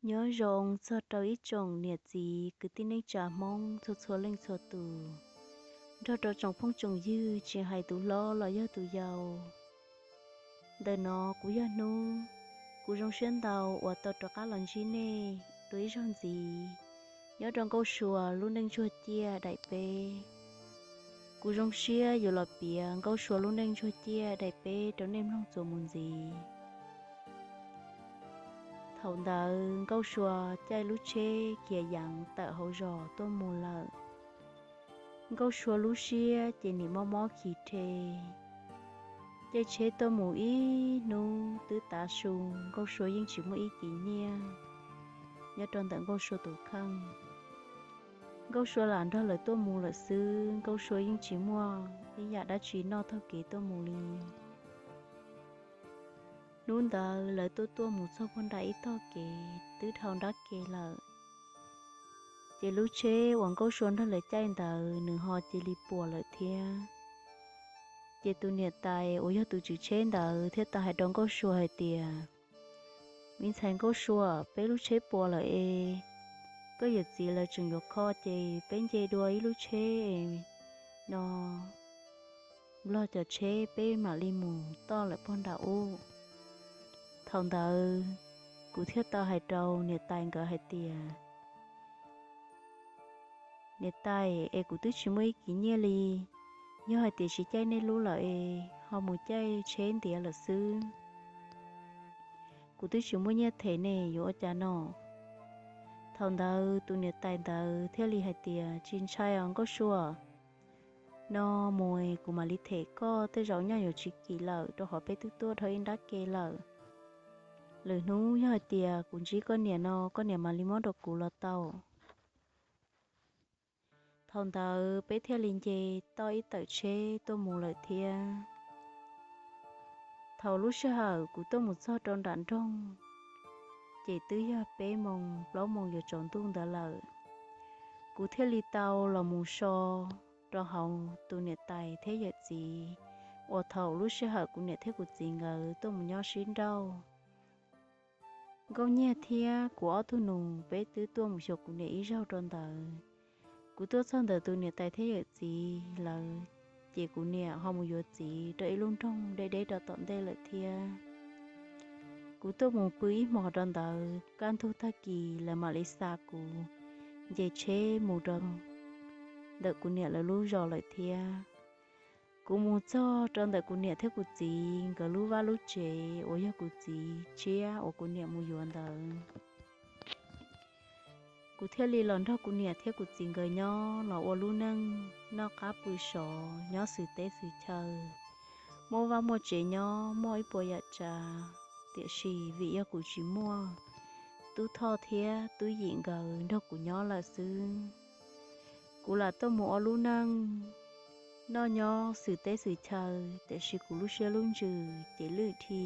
Nyob zoo txog rau ib tsoom niam txiv kwv tij neej tsa Hmoob txhua txhua leej txhua tus, nrog rau tsoom phooj tsoom ywg tsis hais tus hlob los yog tus yau. Ntawm no kuv yog Hnub, kuv zoo siab ntau uas tau rov qab los ntsib nej dua ib zaug ntxiv nyob rau Nkauj Sua lub neej ntsuag ciaj daim peb. Kuv zoo siab yuav los piav Nkauj Sua lub neej ntsuag ciaj daim peb rau nej mloog txuas mus ntxiv. Thaum ntawd Nkauj Sua caij lub tsheb khiav yeev tawm hauv zos tuaj mus lawm. Nkauj Sua lub siab ces nim mob mob khi rhe. Caij tsheb tuaj mus ib hnub twb tav su, Nkauj Sua yeej tsis muaj ib kis nyiaj nyob rau ntawm Nkauj Sua tus kheej. Nkauj Sua lam nrog lawv tuaj mus lawm xwb, Nkauj Sua yeej tsis muaj ib yam dab tsi noj taug kev tuaj mus li. Hnub ntawd lawv tuaj tuaj mus txog puag nram ib tog kev twb dhau nrab ke lawm. Ces lub tsheb uas Nkauj Sua nrog lawv caij ntawd nws ho cia li puas lawm thiab. Ces tus niam tais uas yog tus tswv tsheb ntawd thiaj tau hais rau Nkauj Sua hais tias, Me ntxhais Nkauj Sua, peb lub tsheb puas lawm es koj yawm txiv lawv tseem yuav kho ces peb nce dua ib lub tsheb no, nplog cov tsheb peb mam li mus toj lawm puag nram ub. Thaum ntawd kuv thiaj tau hais rau niam tais nkawd hais tias, Niam tais es, kuv twb tsis muaj ib kis nyiaj li, yog hais tias tsis caij nej lub lawm es ho mus caij tsheb ntiav lawm xwb. Kuv twb tsis muaj nyiaj them ne, yuav ua cas no? Thaum ntawd tus niam tais ntawd thiaj li hais tias, Tsis ntshai os Nkauj Sua, no mus kuv mam li them koj, tej zaum nyaj yuav tsis kim lawm rau qhov peb twb tuaj dhau ib nrab ke lawm. Lwm hnub yog hais tias kuv ntsib koj niam no, koj niam mam li muab rau kuv los tau. Thaum ntawd peb thiaj li nce toj ib tawm tsheb tuaj mus lawm thiab. Thaum lub sij hawm kuv tuaj mus txog rau nram nroog, ces twb yog peb moos plaub moos yuav tsaus ntuj ntawd lawm. Kuv thiaj li tau los mus so rau hauv tus niam tais thiab yawm txiv uas thaum lub sij hawm kuv niam thiab kuv txiv nkawd tuaj mus nyob sib nrauj. Nkauj Nyiaj thiab kuv ob tug nus peb twb tuaj mus xyuas kuv niam ib zaug rau ntawd. Kuv tuaj txog ntawm tus niam tais thiab yawm txiv lawv, ces kuv niam ho mus yuav txiv rau ib lub nroog deb deb rau tom ntej lawm thiab. Kuv tuaj mus pw ib hmos rau ntawd, kaj ntug tag kis lawv mam li xa kuv nce tsheb mus rau ntawm kuv niam lawv lub zos lawm thiab. Kuv mus txog rau ntawm kuv niam thiab kuv txiv nkawd lub vaj lub tsev uas yog kuv txiv tshiab uas kuv niam mus yuav ntawd. Kuv thiaj li los nrog kuv niam thiab kuv txiv nkawd nyob los ua lub neej noj qab pw sov nyob xwm teb xwm chaw, muaj vaj muaj tsev nyob muaj ib puas yam tsav. Tiam sis vim yog kuv tsis muaj Tub Thoj thiab Tub Yim nkawd nrog kuv nyob lawm xwb, kuv lam tuaj mus ua lub neej noj nyob xwm teb xwm chaw, tiam sis kuv lub siab lub ntsws ces lwj dhi.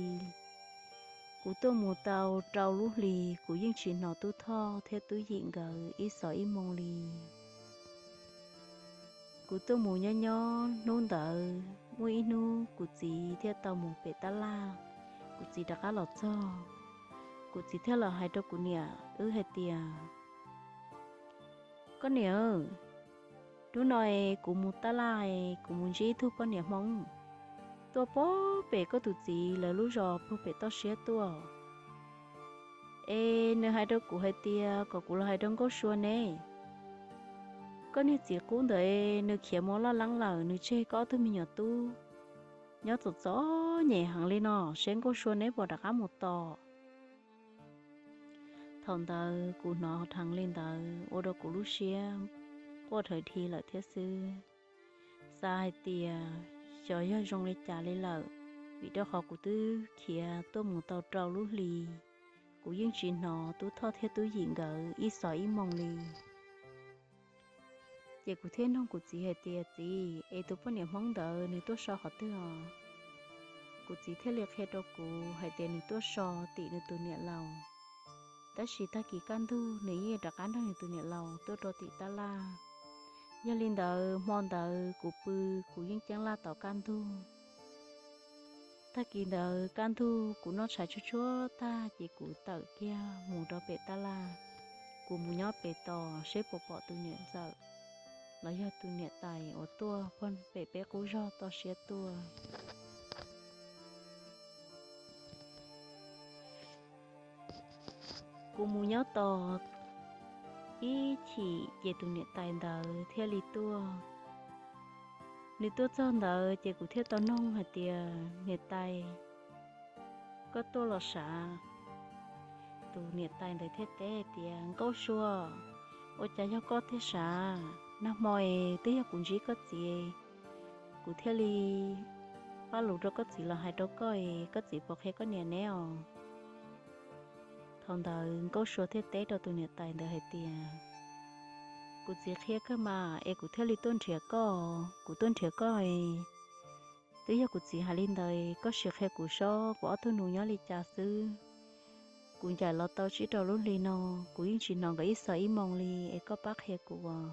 Kuv tuaj mus tau rau lub hlis kuv yeej tsis hnov Tub Thoj thiab Tub Yim nkawd ib xov ib moo li. Kuv tuaj mus nyob nyob hnub ntawd muaj ib hnub kuv txiv thiaj tau mus pem tab laj. Kuv txiv rov qab los txog, kuv txiv thiaj los hais rau kuv niam wb hais tias, Koj niam, hnub no es kuv mus tab laj es kuv mus ntsib ib tug poj niam Hmoob tuaj puag pem koj tus txiv lawv lub zos puag pem toj siab tuaj. Es nws hais rau kuv hais tias kom kuv los hais rau Nkauj Sua ne, koj niag txiv qub ntawd nws khiav mus loj leeb lawm, nws tseg koj ob tug me nyuam tub nyob txom txom nyem heev li no, seb Nkauj Sua neb puas rov qab mus tos. Thaum ntawd kuv hnov dheev li ntawd ua rau kuv lub siab quaj dhawv dhi lawm thiab xwb. Xav hais tias xyov yog zoo li cas li lawm, vim rau qhov kuv twb khiav tuaj mus tau rau lub hlis, kuv yeej tsis hnov Tub Thoj thiab Tub Yim nkawd ib xov ib moo li. Ces kuv thiaj nug kuv txiv hais tias, Txiv, es tus poj niam Hmoob ntawd nws tuaj so qhov twg os? Kuv txiv thiaj li qhia rau kuv hais tias nws tuaj so tim nws tus niam laus, tab sis tag kis kaj ntug nws yeej rov qab nrog nws tus niam laus tuaj rau tim tab laj. Yog li ntawd hmo ntawd kuv pw, kuv yeej ceeb laj tos kaj ntug. Tag kis ntawd kaj ntug kuv noj tshais tshuaj tshuaj tag ces kuv tawm kiag mus rau pem tab laj. Kuv mus nyob pem tos seb puas pom tus niam ntxawm los yog tus niam tais uas tuaj pem peb qub zog toj siab tuaj. Kuv mus nyob tos ib chim ces tus niam tais ntawd thiaj li tuaj. Nws tuaj txog ntawd ces kuv thiaj tau noog hais tias, Niam tais, koj tuaj los sav? Tus niam tais ntawd thiaj teb hais tias, Nkauj Sua, ua cas yog koj thiaj sav? Nag hmo es twb yog kuv ntsib koj txiv, kuv thiaj li pab lus rau koj txiv los hais rau koj es koj txiv puas qhia koj niam neb os? Thaum ntawd Nkauj Sua thiaj teb rau tus niam tais ntawd hais tias, Kuv txiv qhia kawg mas es kuv thiaj li tuaj nrhiav koj. Kuv tuaj nrhiav koj es twb yog kuv txiv hais li ntawd, koj sim qhia kuv saib kuv ob tug nus nyob li cas xwb. Kuv ncaim los tau tsib rau lub hli no, kuv yeej tsis hnov nkawd ib xav ib moo li, es koj pab qhia kuv os.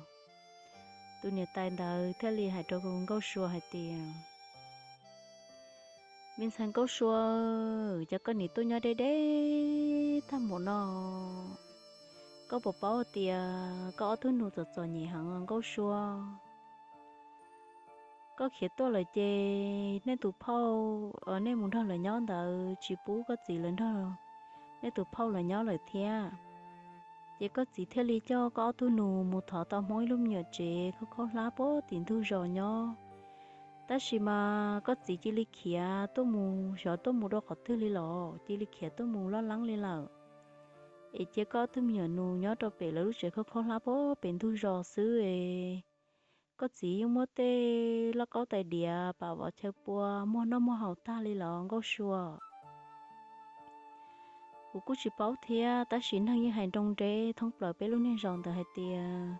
Tus niam tais ntawd thiaj li hais rau Nkauj Sua hais tias, Me ntxhais Nkauj Sua, cas koj nim tuaj nyob deb deb tag npaum no? Koj puas paub tias koj ob tug nus txom txom nyem heev Nkauj Sua? Koj khiav tuaj lawm ces nej tus phauj, nej mus nrog lawv nyob ntawd tsis pub koj txiv lawv nrog nej tus phauj lawv nyob lawm thiab. Ces koj txiv thiaj li coj koj ob tug nus mus thov tau Hmoob ib lub me nyuam tsev khaub khaub hlab puag tim ntug zos nyob. Tab sis mas koj txiv cia li khiav tuaj mus xyov tuaj mus rau qhov twg li los cia li khiav tuaj mus loj leeb li lawm. Es cia koj ob tug me nyuam nus nyob rau pem lawv lub tsev khaub khaub hlab puag pem ntug zos xwb es koj txiv yeej muab tej lauj kaub tais diav pam vov chaw pua muag noj muag haus tag li los Nkauj Sua. Kuv kuj tsis paub thiab, tab sis neeg yeej hais nroo nreb thoob plaws peb lub niag zos ntawd hais tias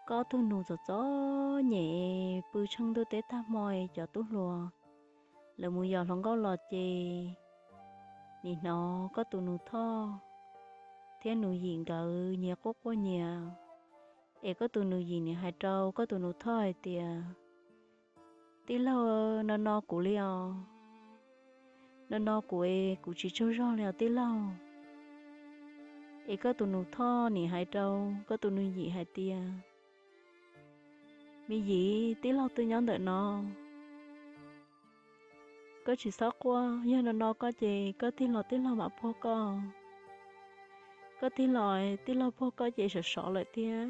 koj ob tug nus txom txom nyem pw tsheej ntuj teb tag hmo, cov tub hluas lawv mus yos hluas nkauj los ces nim hnov koj tus nus Thoj thiab nus Yim nkawd nyias quaj quaj nyias. Es koj tus nus Yim nim hais rau koj tus nus Thoj hais tias, Tij laug, no no kuv li os, no no kuv es kuv tsis tsaug zog li os tij laug. Es koj tus nus Thoj nim hais rau koj tus nus Yim hais tias, Me Yim, tij laug twb nyob ntawm no, koj tsis txhob quaj, yog no no koj ces koj tij laug, tij laug mam puag koj. Koj tij laug, tij laug puag koj ces sov sov lawm thiab.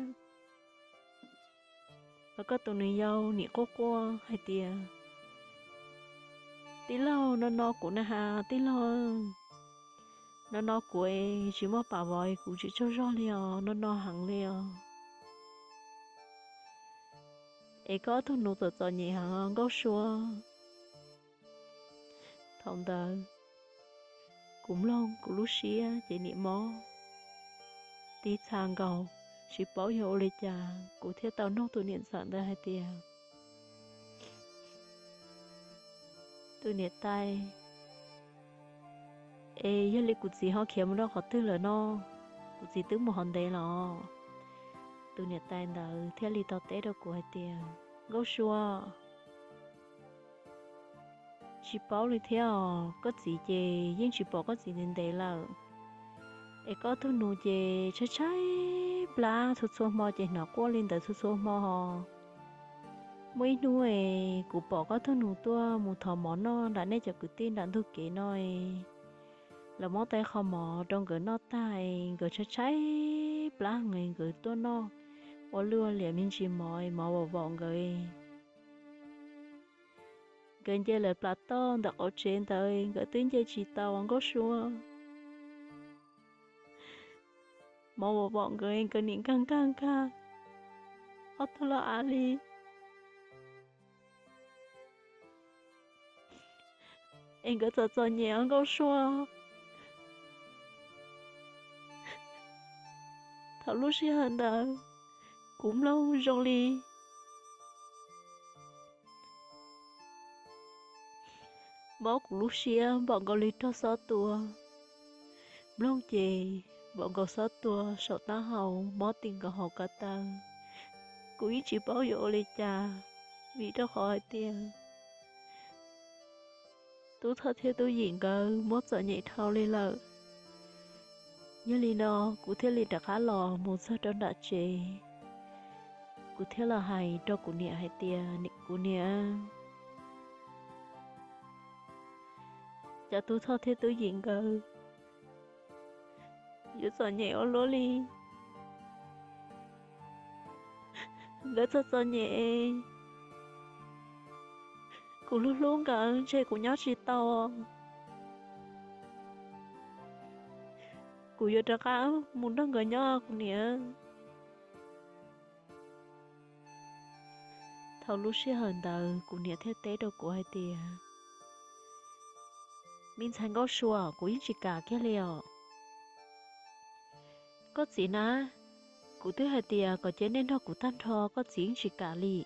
Los koj tus nus yau nim quaj quaj hais tias, Tij laug, no no kuv na has tij laug, no no kuv es tsis muaj pam vov, kuv tsis tsaug zog li os, no no heev li os. Es koj ob tug nus txom txom nyem heev Nkauj Sua. Thaum ntawd kuv mloog kuv lub siab ces nim mob tib txha nkaus, tsis paub yog ua li cas kuv thiaj tau nug tus niam ntxawm ntawd hais tias, Tus niam tais, es yog li kuv txiv ho khiav mus rau qhov twg lawm no? Kuv txiv twb mus hov ntev los? Tus niam tais ntawd thiaj li tau teb rau kuv hais tias, Nkauj Sua, tsis paub li thiab os, koj txiv ces yeej tsis pom koj txiv ntev ntev lawm. Es koj ob tug nus ces tshaib tshaib plab, txhua txhua hmo ces hnov quaj li ntawd txhua txhua hmo. Muaj ib hnub es kuv pom koj tug nus tuaj mus thov mov noj nram nej cov kwv tij nram ntug kev no es, lawv muab tau qho mov rau nkawd noj tag es nkawd tshaib tshaib plab heev es nkawd tuaj noj ua luaj liam me ntsis mov es mov vaum vaum nkawd. Nkawd nce lawv plas toj ntawm qauv tsev ntawd nkawd twb nce tsis tau Nkauj Sua. Mov vaum vaum nkawd, nkawd nim nkag nkag nkag ob tug loj av li. Es nkawd txom txom nyem Nkauj Sua. Thaum lub sij hawm ntawd kuv mloog zoo li mob kuv lub siab npaum nkaus li raug xob tua. Mloog ces npaum nkaus xob tua saum taub hau mob ti nkaus hauv ko taw. Kuv yeej tsis paub yuav ua li cas, vim rau qhov hais tias Tub Thoj thiab Tub Yim nkawd muab txom nyem dhau li lawm. Yog li no kuv thiaj li rov qab los mus txog rau nram tsev, kuv thiaj los hais rau kuv niam hais tias, kuv niam, cov Tub Thoj thiab Tub Yim nkawd yuav txom nyem ua luaj li. Nkawd txom txom nyem, kuv hlub hlub nkawd ntshe kuv nyob tsis tau. Kuv yuav rov qab mus nrog nkawd nyob kuv niam. Thaum lub sij hawm ntawd kuv niam thiaj teb rau kuv hais tias, me ntxhais Nkauj Sua, kuv yeej tsis kam kiag li os. Koj txiv na, kuv twb hais tias kom cia nej nrog kuv tag nrho koj txiv yeej tsis kam li.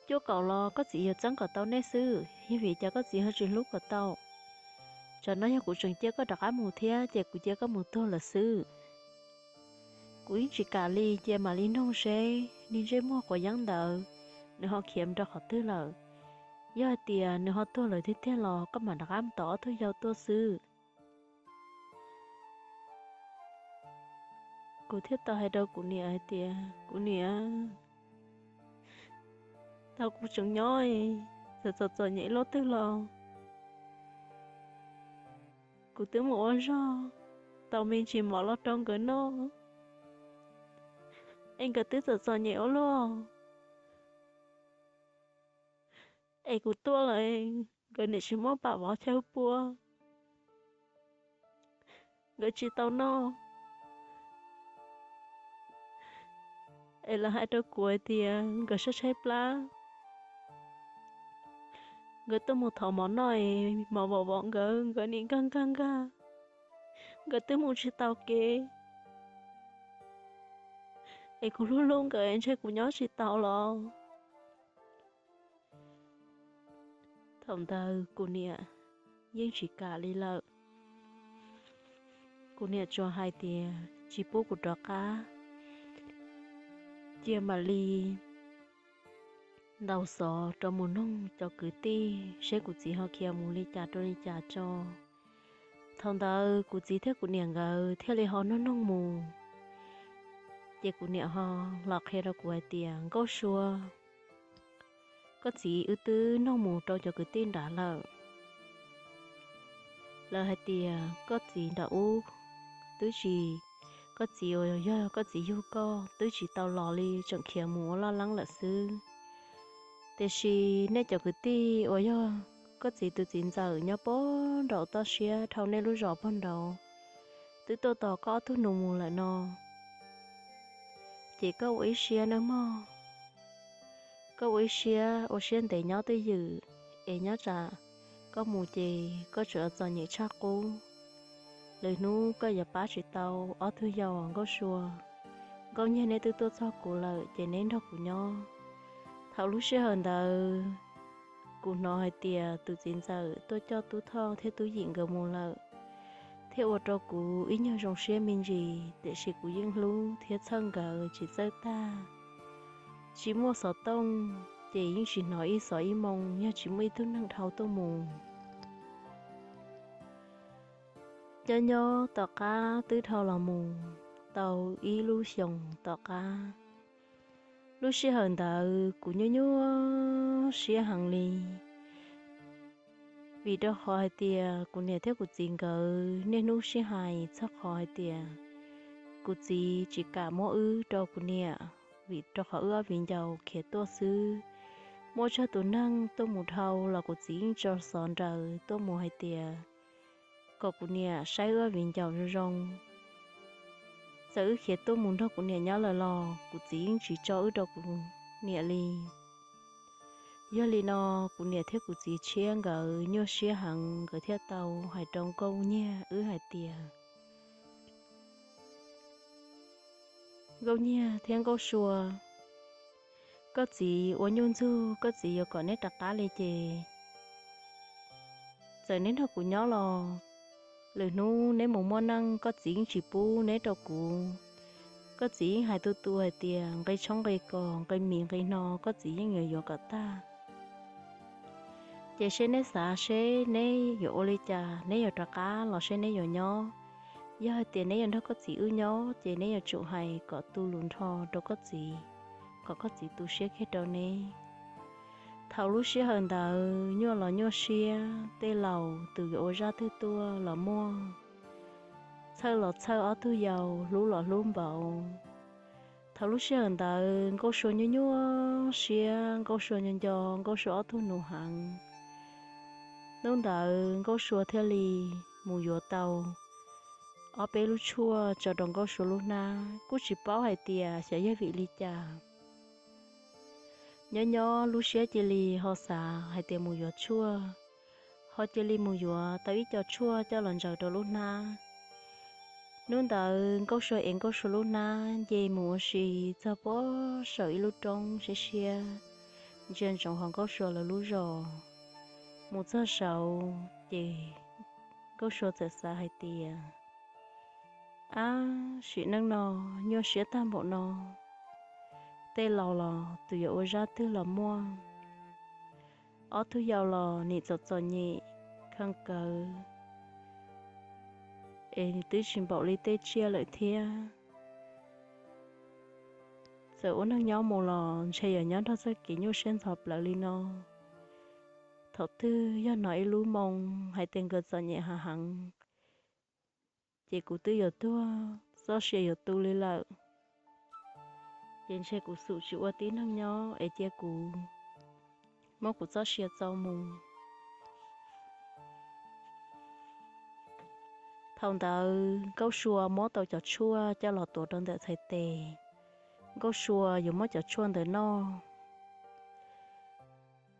Cuaj kaum los koj txiv yuav txeeb kom tau nej xwb, yog vim cas koj txiv ho tsis hlub kom tau? Tsam no yog kuv tseem cia koj rov qab mus thiab ces kuv cia koj mus tuag lawm xwb. Kuv yeej tsis kam li, cia mam li noog seb niag ntsej muag quav yeeb ntawd nws ho khiav rau qhov twg lawm. Yog hais tias nws ho tuag lawm tiag tiag los koj mam rov qab tos ob tug yau tuaj xwb. Kuv thiaj tau hais rau kuv niam hais tias, kuv niam, tau kuv tseem nyob, txawm txom txom nyem luaj twg los kuv twb mus ua zog tau me ntsis mov los rau nkawd noj, es nkawd twb txom txom nyem ua luaj, es kuv tuaj lawm nkawd niam tsis muaj pam vov chaw pua, nkawd tsis tau noj. Es lawv hais rau kuv hais tias nkawd tshaib tshaib plab, nkawd tuaj mus thov mov noj es mov vov vov nkawd, nkawd nim nkag nkag nkag, nkawd twb mus tsis tau kev, es kuv hlub hlub nkawd ntshe kuv nyob tsis tau los. Thaum ntawd kuv niam yeej tsis kam li lawm. Kuv niam tsuas hais tias tsis pub kuv rov qab, cia mam li ntaus xov rau mus noog cov kwv tij seb kuv txiv ho khiav mus li cas rau li cas tso. Thaum ntawd kuv txiv thiab kuv niam nkawd thiaj li ho noog noog mus, ces kuv niam ho los qhia rau kuv hais tias, Nkauj Sua, koj txiv wb twb noog mus rau cov kwv tij nrad lawm. Lawv hais tias koj txiv nram ub twb tsis, koj txiv uas yog koj txiv yug koj twb tsis tau los li, tseem khiav mus ua loj leeb lawm xwb. Tiam sis nej cov kwv tij uas yog koj txiv tus txiv ntxawm nyob puag nraum toj siab dhau nej lub zos puag nraud, twb tuaj tos koj ob tug nus mus lawm no. Ces koj ua ib siab nawb mog, koj ua ib siab, ua siab ntev nyob twj ywm, es nyob tsam koj mus ces koj tseem txom nyem tshaj qub. Lwm hnub koj yuav pab tsis tau ob tug yau Nkauj Sua. Nkauj Nyiag neb twb tuaj txog kuv lawm ces neb nrog kuv nyob. Thaum lub sij hawm ntawd kuv hnov hais tias tus txiv ntxawm tuaj coj Tub Thoj thiab Tub Yim nkawd mus lawm, thiaj ua rau kuv ib nyuag zoo siab me ntsis, tiam sis kuv yeej hlub thiab txhawj nkawd tsis txawj tag. Tsis muaj xov tooj, ces yeej tsis hnov ib xov ib moo yog tsis muaj ib tug neeg dhau tuaj mus. Nyob nyob tom qab twb dhau los mus tau ib lub xyoos tom qab, lub sij hawm ntawd kuv nyuaj nyuaj siab heev li, vim rau qhov hais tias kuv niam thiab kuv txiv nkawd niaj hnub sib hais txog qhov hais tias kuv txiv tsis kam muab wb rau kuv niam, vim rau qhov wb ob viv ncaus khiav tuaj xwb. Muaj tsawg tus neeg tuaj mus dhau los kuv txiv yeej tso xov nraws tuaj mus hais tias kom kuv niam saib wb ob viv ncaus zoo zoo. Txawm wb khiav tuaj mus nrog kuv niam nyob lawm los kuv txiv yeej tsis tso wb rau kuv niam li. Yog li no, kuv niam thiab kuv txiv tshiab nkawd nyuaj siab heev, nkawd thiaj tau hais rau Nkauj Nyiag wb hais tias, Nkauj Nyiag thiab Nkauj Sua, koj txiv ua nyuj ntxug, koj txiv yuav kom neb rov qab li ces txawm neb nrog kuv nyob los lwm hnub neb mus muaj neej koj txiv yeej tsis pub neb rau kuv. Koj txiv yeej hais tu tu hais tias nqi tshoob nqi kos, nqi mis nqi hno koj txiv yeej yuav yuav kom tag. Ces seb neb xav seb neb yuav ua li cas, neb yuav rov qab los seb neb yuav nyob. Yog hais tias neb yuav nrog koj txiv wb nyob ces neb yuav tsum hais kom tu lus nrho rau koj txiv, kom koj txiv tu siab kiag rau neb. Thaum lub sij hawm ntawd nyuaj los nyuaj siab, tej laus tus yuav ua zaj twg tuaj los muaj, txhawj los txhawj ob tug yau, hlub los hlub npaum. Thaum lub sij hawm ntawd Nkauj Sua nyuaj nyuaj siab, Nkauj Sua nco nco Nkauj Sua ob tug nus heev. Hnub ntawd Nkauj Sua thiaj li mus yuav tau ob peb lub tshuaj tso rau Nkauj Sua lub hnab, kuj tsis paub hais tias xyov yog vim li cas. Nyob nyob lub siab cia li ho xav hais tias mus yuav tshuaj, ho cia li mus yuav tau ib co tshuaj coj los ntsaws rau lub hnab. Hnub ntawd Nkauj Sua ev Nkauj Sua lub hnab nce mus ua si txog puag saum ib lub roob siab siab, ntsia ntsoov hauv Nkauj Sua lawv lub zos. Mus txog saud ces Nkauj Sua txawm xav hais tias, ab, sim neej no nyuaj siab tag npaum no, tej laus los tus yuav ua zaj twg los muaj, ob tug yau los nim txom txom nyem kheej kawg, es twb tsis npaum li tej tsiaj lawm thiab. Txawm ua neeg nyob mus los ntshe yuav nyob nrog txoj kev nyuaj siab ntxhov plawv li no. Thaum twg yog hnov ib lub moo hais tias nkawd txom nyem hav heev, ces kuv twb yuav tuag txoj sia yuav tu li lawm. Ces ntshe kuv xum tsis ua tib neeg nyob es cia kuv muab kuv txoj sia txo mus. Thaum ntawd Nkauj Sua muab tau cov tshuaj coj los tuav rau ntawm txhais tes. Nkauj Sua yuav muab cov tshuaj ntawd noj,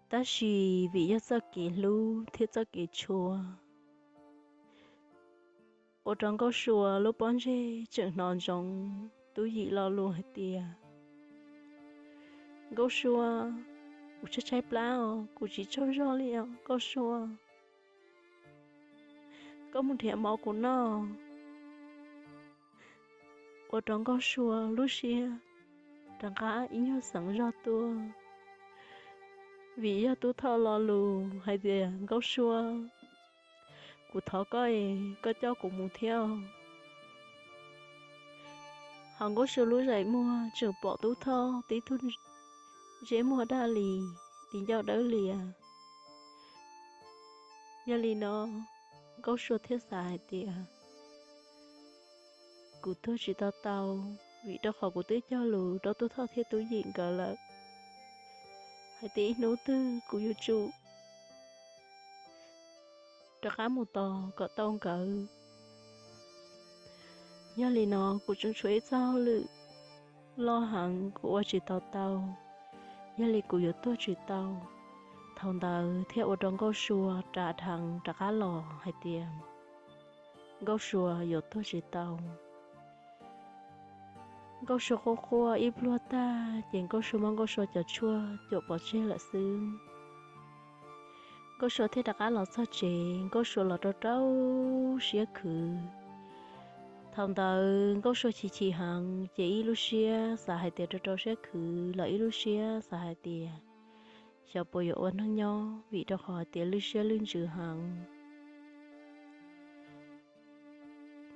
tab sis vim yog txoj kev hlub thiab txoj kev tshua, ua rau Nkauj Sua lub pob ntseg tseem hnov ntsoov Tub Yim lo lus hais tias, Nkauj Sua, kuv tshaib tshaib plab os, kuv tsis tsaug zog li os Nkauj Sua. Koj mus nrhiav mov kuv noj. Ua rau Nkauj Sua lub siab rov qab ib nyuag xeev zog tuaj, vim yog Tub Thoj lo lus hais tias, Nkauj Sua, kuv thov koj es koj coj kuv mus thiab. Hos Nkauj Sua lub zais muag tseem pom Tub Thoj tib tug ntsej muag daj li, tis ncauj dawb lias. Yog li no Nkauj Sua thiaj xav hais tias, kuv tuag tsis tau tau, vim rau qhov kuv twb cog lus rau Tub Thoj thiab Tub Yim nkawd lawm, hais tias ib hnub twg kuv yuav tsum rov qab mus tos kom tau nkawd. Yog li no kuv tseem tshuav ib txoj hauj lwm loj heev kuv ua tsis tau tau, yog li kuv yuav tuag tsis tau. Thaum ntawd thiaj ua rau Nkauj Sua ras dheev rov qab los hais tias, Nkauj Sua yuav tuag tsis tau. Nkauj Sua quaj quaj ib pluag tag ces Nkauj Sua muab Nkauj Sua cov tshuaj cuam pov tseg lawm xwb. Nkauj Sua thiaj rov qab los txog tsev, Nkauj Sua los rau rau siab khwv. Thaum ntawd Nkauj Sua chim chim heev ces ib lub siab xav hais tias rau rau siab khwv los ib lub siab xav hais tias, xyov puas yuav ua neeg nyob vim rau qhov hais tias lwj siab lwj ntsws heev.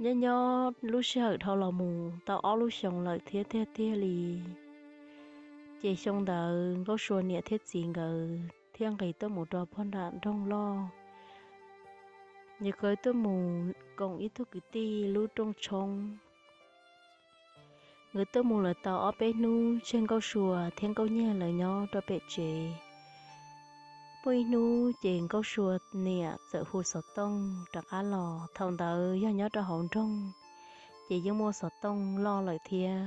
Nyob nyob lub sij hawm dhau los mus tau ob lub xyoo lawm thiab tiag tiag li. Ces xyoo ntawd Nkauj Sua niam thiab txiv nkawd thiaj nqis tuaj mus rau puag nram nroog loj. Nkawd tuaj mus koom ib tug kwv tij lub rooj tshoob. Nkawd tuaj mus lawm tau ob peb hnub tseg Nkauj Sua thiab Nkauj Nyiag lawv nyob rau pem tsev. Muaj ib hnub ces Nkauj Sua niam txawm hu xov tooj rov qab los, thaum ntawd yog nyob rau hauv nroog ces yeej muaj xov tooj loj lawm thiab.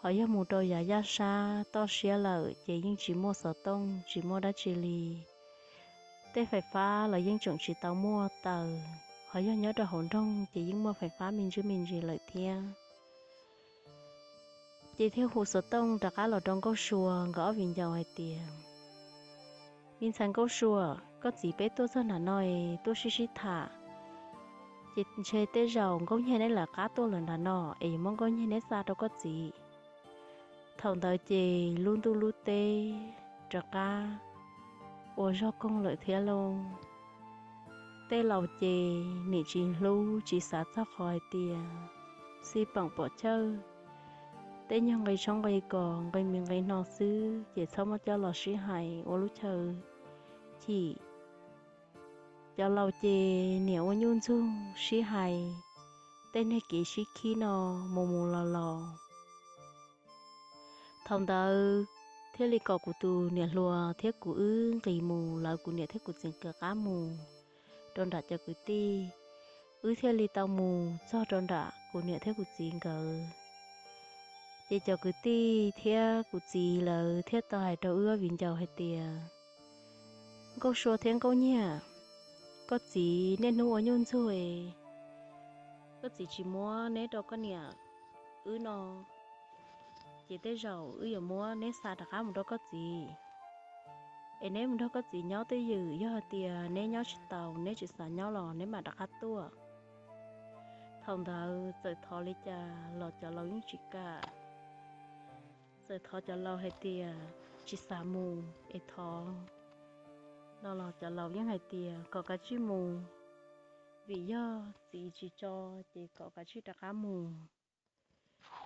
Ho yog mus rau yav yaj sab toj siab lawm ces yeej tsis muaj xov tooj tsis muaj dab tsi li. Tej fais fab los yeej tseem tsis tau muaj taws, ho yog nyob rau hauv nroog ces yeej muaj fais fab me ntsis me ntsis lawm thiab. Ces thiaj hu xov tooj rov qab los rau Nkauj Sua nkawd ob viv ncaus hais tias, me ntxhais Nkauj Sua, koj txiv peb tuaj txog nram no es tuaj sib sib tham, ces ntshe tej zaum Nkauj Nyiag neb lawv qab tuaj lawm nram no es yuav muab Nkauj Nyiag neb xa rau koj txiv. Thaum ntawd ces lub ntuj lub teb rov qab ua zog koog lawm thiab lauj. Tej laus ces nim tsis hlub tsis xav txog qhov hais tias xij peem pom chawj, tej nyuag nqi tshoob nqi kos nqi mi nqi no xwb ces txhob muab coj los sib hais ua lub chaw chim. Cov laus ces niam ua nyuj ntxug sib hais, tej neeg kev sib khib no mus mus los los. Thaum ntawd thiaj li kom kuv tus niam hluas thiab kuv wb nqis mus lawv kuv niam thiab kuv txiv nkawd qab mus rau nram cov kwv tij, wb thiaj li tau mus txog rau nram kuv niam thiab kuv txiv nkawd. Ces cov kwv tij thiab kuv txiv lawv thiaj tau hais rau wb ob viv ncaus hais tias, Nkauj Sua thiab Nkauj Nyiag, koj txiv niaj hnub ua nyuj ntxuag, koj txiv tsis muab neb rau koj niam wb no, ces tej zaum wb yuav muab neb xa rov qab mus rau koj txiv. Es neb mus nrog koj txiv nyob twj ywm, yog hais tias neb nyob tsis taus, neb tsis xav nyob los neb mam rov qab tuaj. Thaum ntawd txawm thov li cas los cov laus yeej tsis kam. Txawm thov cov laus hais tias tsis xav mus es thov no los cov laus yeej hais tias kom kav tsij mus, vim yog txiv tsis tso ces kom kav tsij rov qab mus.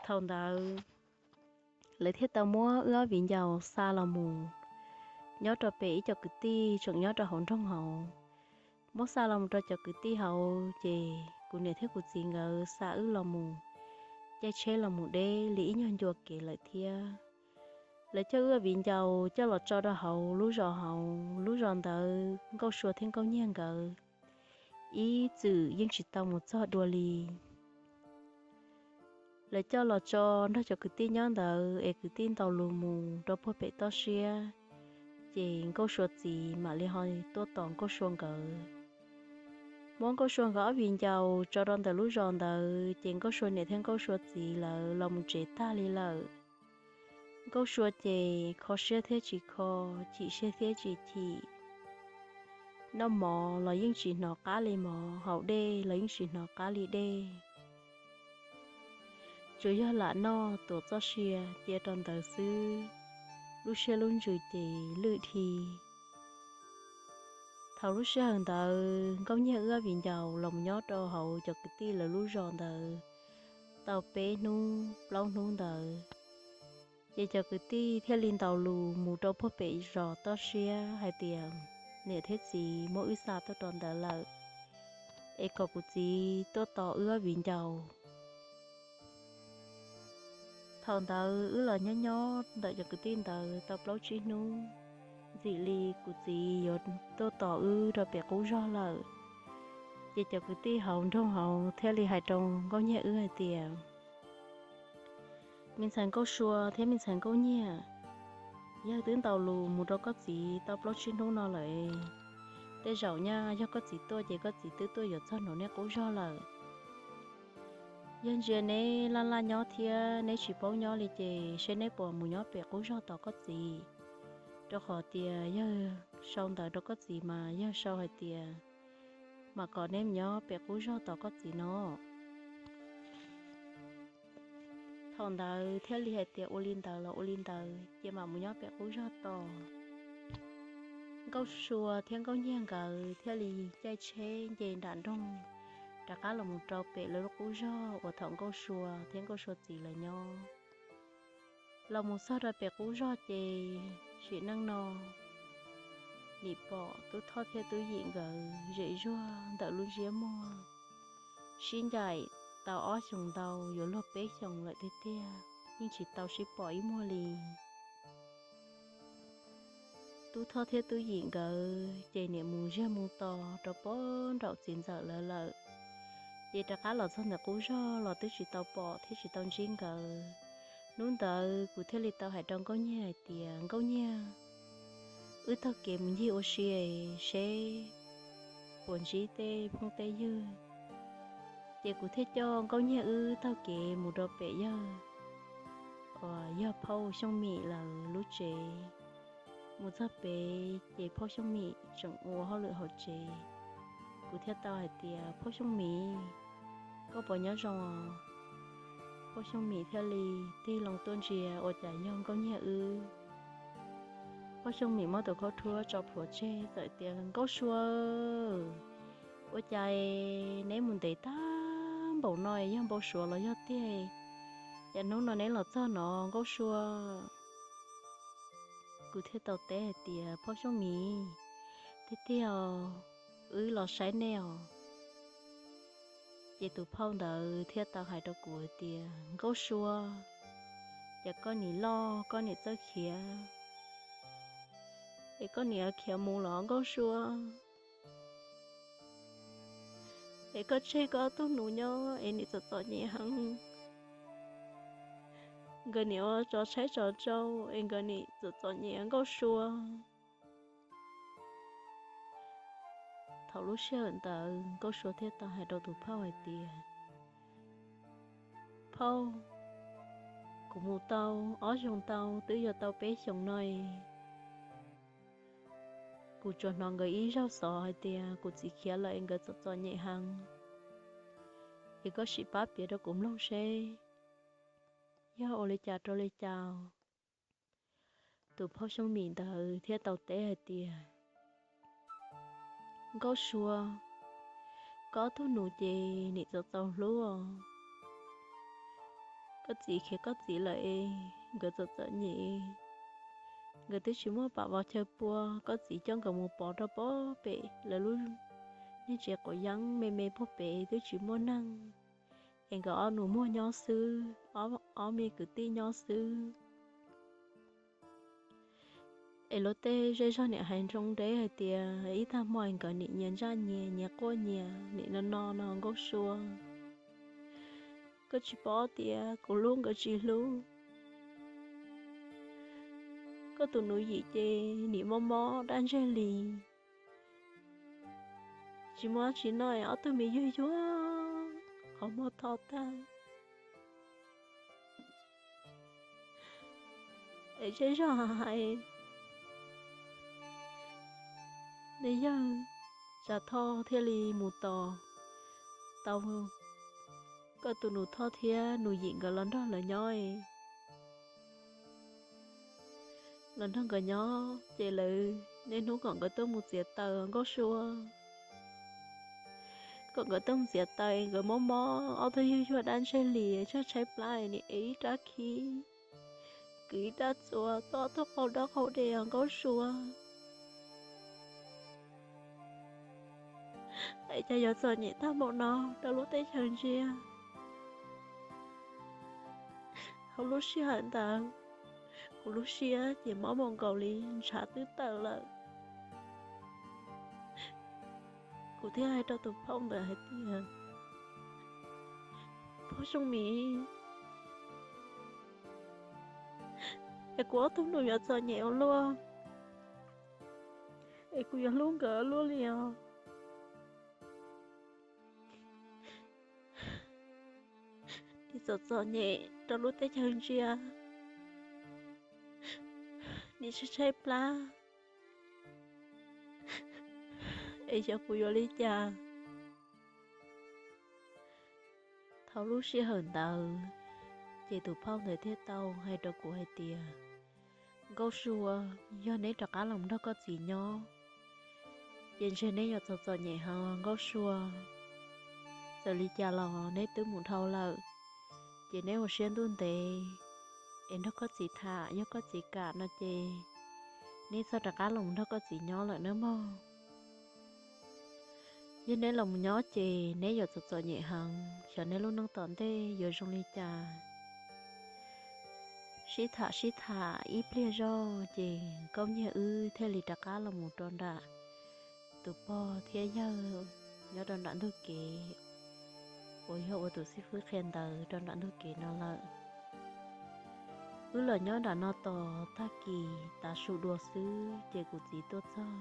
Thaum ntawd lawv thiaj tau muab wb ob viv ncaus xa los mus nyob rau pem ib co kwv tij tseem nyob rau hauv nroog hauv. Muab xa los mus rau cov kwv tij hauv ces kuv niam thiab kuv txiv nkawd xa wb los mus caij tsheb los mus deb li ib nyuag ncua kev lawm thiab. Lawv coj wb ob viv ncaus coj los tso rau hauv lub zos hauv. Lub zos ntawd Nkauj Sua thiab Nkauj Nyiag nkawd ib txwm yeej tsis tau mus txog dua li. Lawv coj los tso nrog cov kwv tij nyob ntawd es kwv tij ntaus lus mus rau puag pem toj siab, ces Nkauj Sua txiv mam li ho tuaj tos Nkauj Sua nkawd. Muab Nkauj Sua nkawd ob viv ncaus tso rau ntawm lub zos ntawd ces Nkauj Sua niam thiab Nkauj Sua txiv lawv los mus tsev tag li lawm. Nkauj Sua ces kho siab thiab tsis kho, chim siab thiab tsis chim. Noj mov los yeej tsis hnov qab li mov, haus dej los yeej tsis hnov qab li dej. Tsuas yog lam noj tuav txoj sia cia rau ntawd xwb, lub siab lub ntsws ces lwj dhi. Thaum lub sij hawm ntawd Nkauj Nyiag wb ob viv ncaus los mus nyob rau hauv cov kwv tij lawv lub zos ntawd tau peb hnub plaub hnub ntawd, ces cov kwv tij thiaj li ntaus lus mus rau puag pem zos toj siab hais tias niam thiab txiv muab wb xa tuaj rau ntawd lawm, es kom kuv txiv tuaj tos wb ob viv ncaus. Thaum ntawd wb los nyob nyob ntawm cov kwv tij ntawd tau plaub tsib hnub, ntxim li kuv txiv yuav tuaj tos wb rau pem qub zog lawm. Ces cov kwv tij hauv nroog hauv thiaj li hais rau Nkauj Nyiag wb hais tias, Me ntxhais Nkauj Sua thiab me ntxhais Nkauj Nyiag, yawg twb ntaus lus mus rau koj txiv tau plaub tsib hnub no lawm. Tej zaum nyaj yog koj txiv tuaj ces koj txiv twb tuaj yuav txog nraum nej qub zog lawm. Yog ntsia neb laj laj nyob thiab neb tsis paub nyob li ces seb neb puas mus nyob pem qub zog tos koj txiv, rau qhov tias yawg sau ntawv rau koj txiv mas yawg sau hais tias mam kom neb mus nyob pem qub zog tos koj txiv no. Thaum ntawd thiaj li hais tias ua li ntawd los ua li ntawd, ces mam mus nyob pem qub zog tos. Nkauj Sua thiab Nkauj Nyiag nkawd thiaj li caij tsheb nce nram nroog rov qab los mus rau pem lawv lub qub zog uas thaum Nkauj Sua thiab Nkauj Sua txiv lawv nyob. Los mus txog rau pem qub zog ces sim neej no nim pom Tub Thoj thiab Tub Yim nkawd zem zuag ntawm lub ntsiab muag, sib ncaim tau ob xyoos ntau yuav luag peb xyoos lawm tiag tiag, yeej tsis tau sib pom ib muag li. Tub Thoj thiab Tub Yim nkawd ces niam mus ziag mus to rau pem nraum txiv ntxawm lawv lawm. Ces rov qab los txog ntawm qub zog los twb tsis tau pom thiab tsis tau ntsib nkawd. Hnub ntawd kuv thiaj li tau hais rau Nkauj Nyiag hais tias, Nkauj Nyiag, wb taug kev mus ncig ua si seb puas ntsib tej phooj tej ywg. Ces kuv thiaj coj Nkauj Nyiag wb taug kev mus rau pem yawg uas yog phauj Xyooj Mim lawv lub tsev. Mus txog pem ces phauj Xyooj Mim tseem ua hauj lwm hauv tsev. Kuv thiaj tau hais tias, Phauj Xyooj Mim, koj puas nyob zoo os? Phauj Xyooj Mim thiaj li tig loo tuaj ntsia ua cas yog Nkauj Nyiag wb. Phob Xyooj Mim muab tus khaub rhuab tso plhuav tseg txawm tias, Nkauj Sua, ua cas neb mus ntev tag npaum no, yog npau suav los yog tiag? Cas hnub no neb los txog no, Nkauj Sua? Kuv thiaj tau teb hais tias, Phob Xyooj Mim, tiag tiag os, wb los saib nej os. Ces tus phauj ntawd thiaj tau hais rau kuv hais tias, Nkauj Sua, cas koj nim loj koj nim txawj khiav, es koj nim khiav mus los Nkauj Sua? Es koj tseg koj ob tug nus nyob es nim txom txom nyem heev. Nkawd nim ua tsov tshaib tsov tsau es nkawd nim txom txom nyem Nkauj Sua. Thaum lub sij hawm ntawd Nkauj Sua thiaj tau hais rau tus phauj hais tias, Phauj, kuv mus tau ob xyoos ntau twb yuav tau peb xyoos no es kuv tsuas hnov nkawd ib zaug xov hais tias kuv txiv khiav lawm es nkawd txom txom nyem heev. Es koj sim pab piav rau kuv mloog seb yog ua li cas rau li cas. Tus Phob Xyooj Mim ntawd thiaj tau teb hais tias, Nkauj Sua, koj ob tug nus ces nim txom txom hlub os. Koj txiv khiav koj txiv lawm es nkawd txom txom nyem, nkawd twb tsis muaj pam vov chaw pua, koj txiv coj nkawd mus pov rau pob pem lawv lub niag tsev quav yeeb me me puag pem twb tsis muaj neeg, es nkawd ob nus muag nyob xwb, ob me kwv tij nyob xwb. Es luag tej zej zog nim hais nroo deb hais tias ib tag hmo nkawd nim nyias ntsaj nyias nyias quaj nyias nim no no no Nkauj Sua. Koj tsis paub tias kuv hlub nkawd tsis hlub. Koj tus nus yim ces nim mob mob dab ntseg li, tsis muaj dab tsi noj es ob tug me yuag yuag qhov muag tho tag. Es zej zog hais, nej yawg Tsav Thoj thiaj li mus tos tau koj tus nus Thoj thiab nus yim nkawd los nrog lawv nyob. Los nrog nkawd nyob ces lawv niaj hnub kom nkawd tuaj mus txiav taws Nkauj Sua. Kom nkawd tuaj mus txiav taws, nkawd mob mob ob tug yuag yuag dab ntseg li, tshaib tshaib plab, nim ev ib rab khib, kwv ib rab txuas, tua ob tug qau dawb qau dej os Nkauj Sua. Es cas yuav txom nyem tag npaum no rau lub teb chaws ntsia. Hauv lub sij hawm ntawd, kuv lub siab ces mob mus nkaus li ntshav twb tawm lawm. Kuv thiaj hais rau tus phauj ntawd hais tias, Phauj Xyooj Mim, es kuv ob tug nus yuav txom nyem ua luaj, es kuv yuav hlub nkawd ua luaj li os. Nim txom txom nyem rau lub teb chaws ntsia, nim tshaib tshaib plab, es xyov kuv yuav li cas. Thaum lub sij hawm ntawd, ces tus phauj ntawd thiaj tau hais rau kuv hais tias, Nkauj Sua, yog neb rov qab los nrog koj txiv nyob, ces ntshe neb yuav txom txom nyem heev Nkauj Sua. Txawm li cas los neb twb mus dhau lawm, ces neb ua siab ntuj ntev es nrog koj txiv tham, yog koj txiv kam no ces neb txhob rov qab los nrog koj txiv nyob lawm nawb mog. Yog neb los mus nyob ces neb yuav txom txom nyem heev, xyov neb lub neej tom ntej yuav zoo li cas. Sib tham sib tham ib pliag zog ces Nkauj Nyiaj wb thiaj li rov qab los mus rau nram tus pog thiab yawg nyob rau nram ntug kev uas yog ua tus xib fwb qhia ntawv rau nram ntug kev no lawm. Wb los nyob nram no tos tag kis tav su dua xwb ces kuv txiv tuaj txog.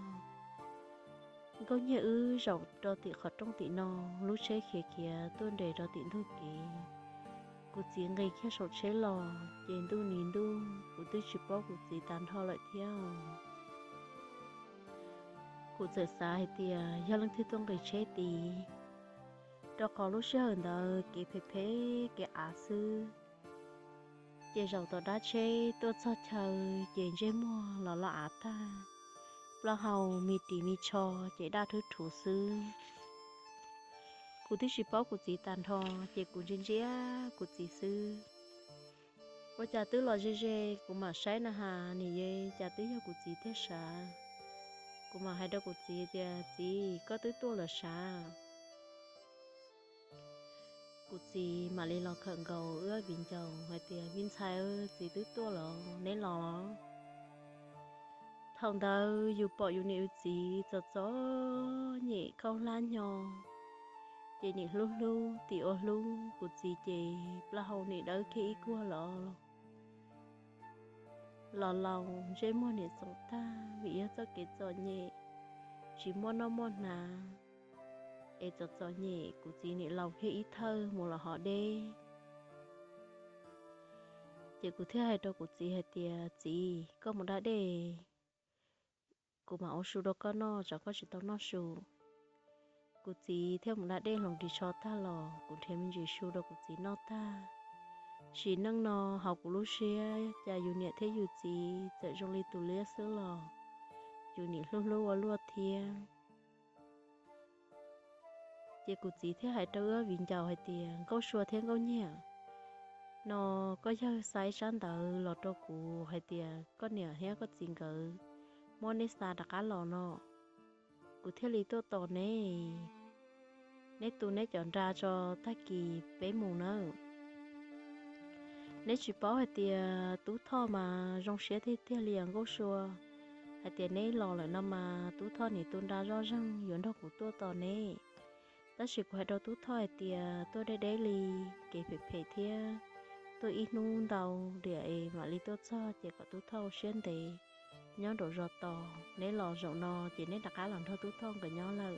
Nkauj Nyiaj wb zaum rau tim qhov rooj tim no, lub tsheb khiav khiav tuaj nres rau tim ntug kev. Kuv txiv nqis kiag saum tsheb los ces ntuj nis ntuj, kuv twb tsis paub kuv txiv tas nrho lawm thiab. Kuv txawm xav hais tias yog leej twg tuaj nqis tsheb tid, rau qhov lub sij hawm ntawd kev phem phem kev av xwb. Ces zaum tom dab tsheb tuaj txog chaw ces ntsej muag los loj av tag, plaub hau me ris me tsho ces daj rhuv rhuv xwb. Kuv twb tsis paub kuv txiv tag nrho, ces kuv ntsia ntsia kuv txiv xwb. Ua cas twb los ze ze kuv mam saib na has nim yeej cas twb yog kuv txiv tiag sav. Kuv mam hais rau kuv txiv tias, Txiv, koj twb tuaj lawm sav? Kuv txiv mam li los khawm nkaus wb viv ncaus hais tias, Viv ntxhais, txiv twb tuaj lawm, neb los los? Thaum ntawd yus pom yus niam yus txiv txom txom nyem khaub hlab hnyo, ces nim hlub hlub tim ua hlub. Kuv txiv ces plaub hau nim dawb kiag ib kuag los los laus, ntsej muag nim txoom tag vim yog txoj kev txom nyem, tsis muaj noj muaj hnav, es txom txom nyem. Kuv txiv nim laus kiag ib thawj mus los hov deb. Ces kuv thiaj hais rau kuv txiv hais tias, Txiv, koj mus da dej, kuv mam ua su rau koj noj, tsam koj tsis tau noj su. Kuv txiv thiaj mus da dej hloov ris tsho tag los kuv nrhiav me ntsis su rau kuv txiv noj tag. Sim neej no hauv kuv lub siab cas yus niam thiab yus txiv txawm zoo li tus liab xwb los yus nim hlub hlub ua luaj thiab. Ces kuv txiv thiaj hais rau wb viv ncaus hais tias, Nkauj Sua thiab Nkauj Nyiaj, no koj yawg xa ib tsab ntawv los rau kuv hais tias koj niam thiab koj txiv nkawd muab neb xa rov qab los no, kuv thiaj li tuaj tos neb. Neb tu neb cov nra tso, tag kis peb mus nawb. Neb tsis paub hais tias Tub Thoj mas zoo siab tiag tiag li os Nkauj Sua, hais tias neb los lawm no mas Tub Thoj nim tu nra zoj zeeg yuav nrog kuv tuaj tos neb. Tab sis kuv hais rau Tub Thoj hais tias tuaj deb deb li, kev phem phem thiab, tuaj ib hnub ntau diam es mam li tuaj txog ces kom Tub Thoj siab ntev nyob nraum zos tos. Neb los zaum no ces neb rov qab los nrog Tub Thoj nkawd nyob lawm,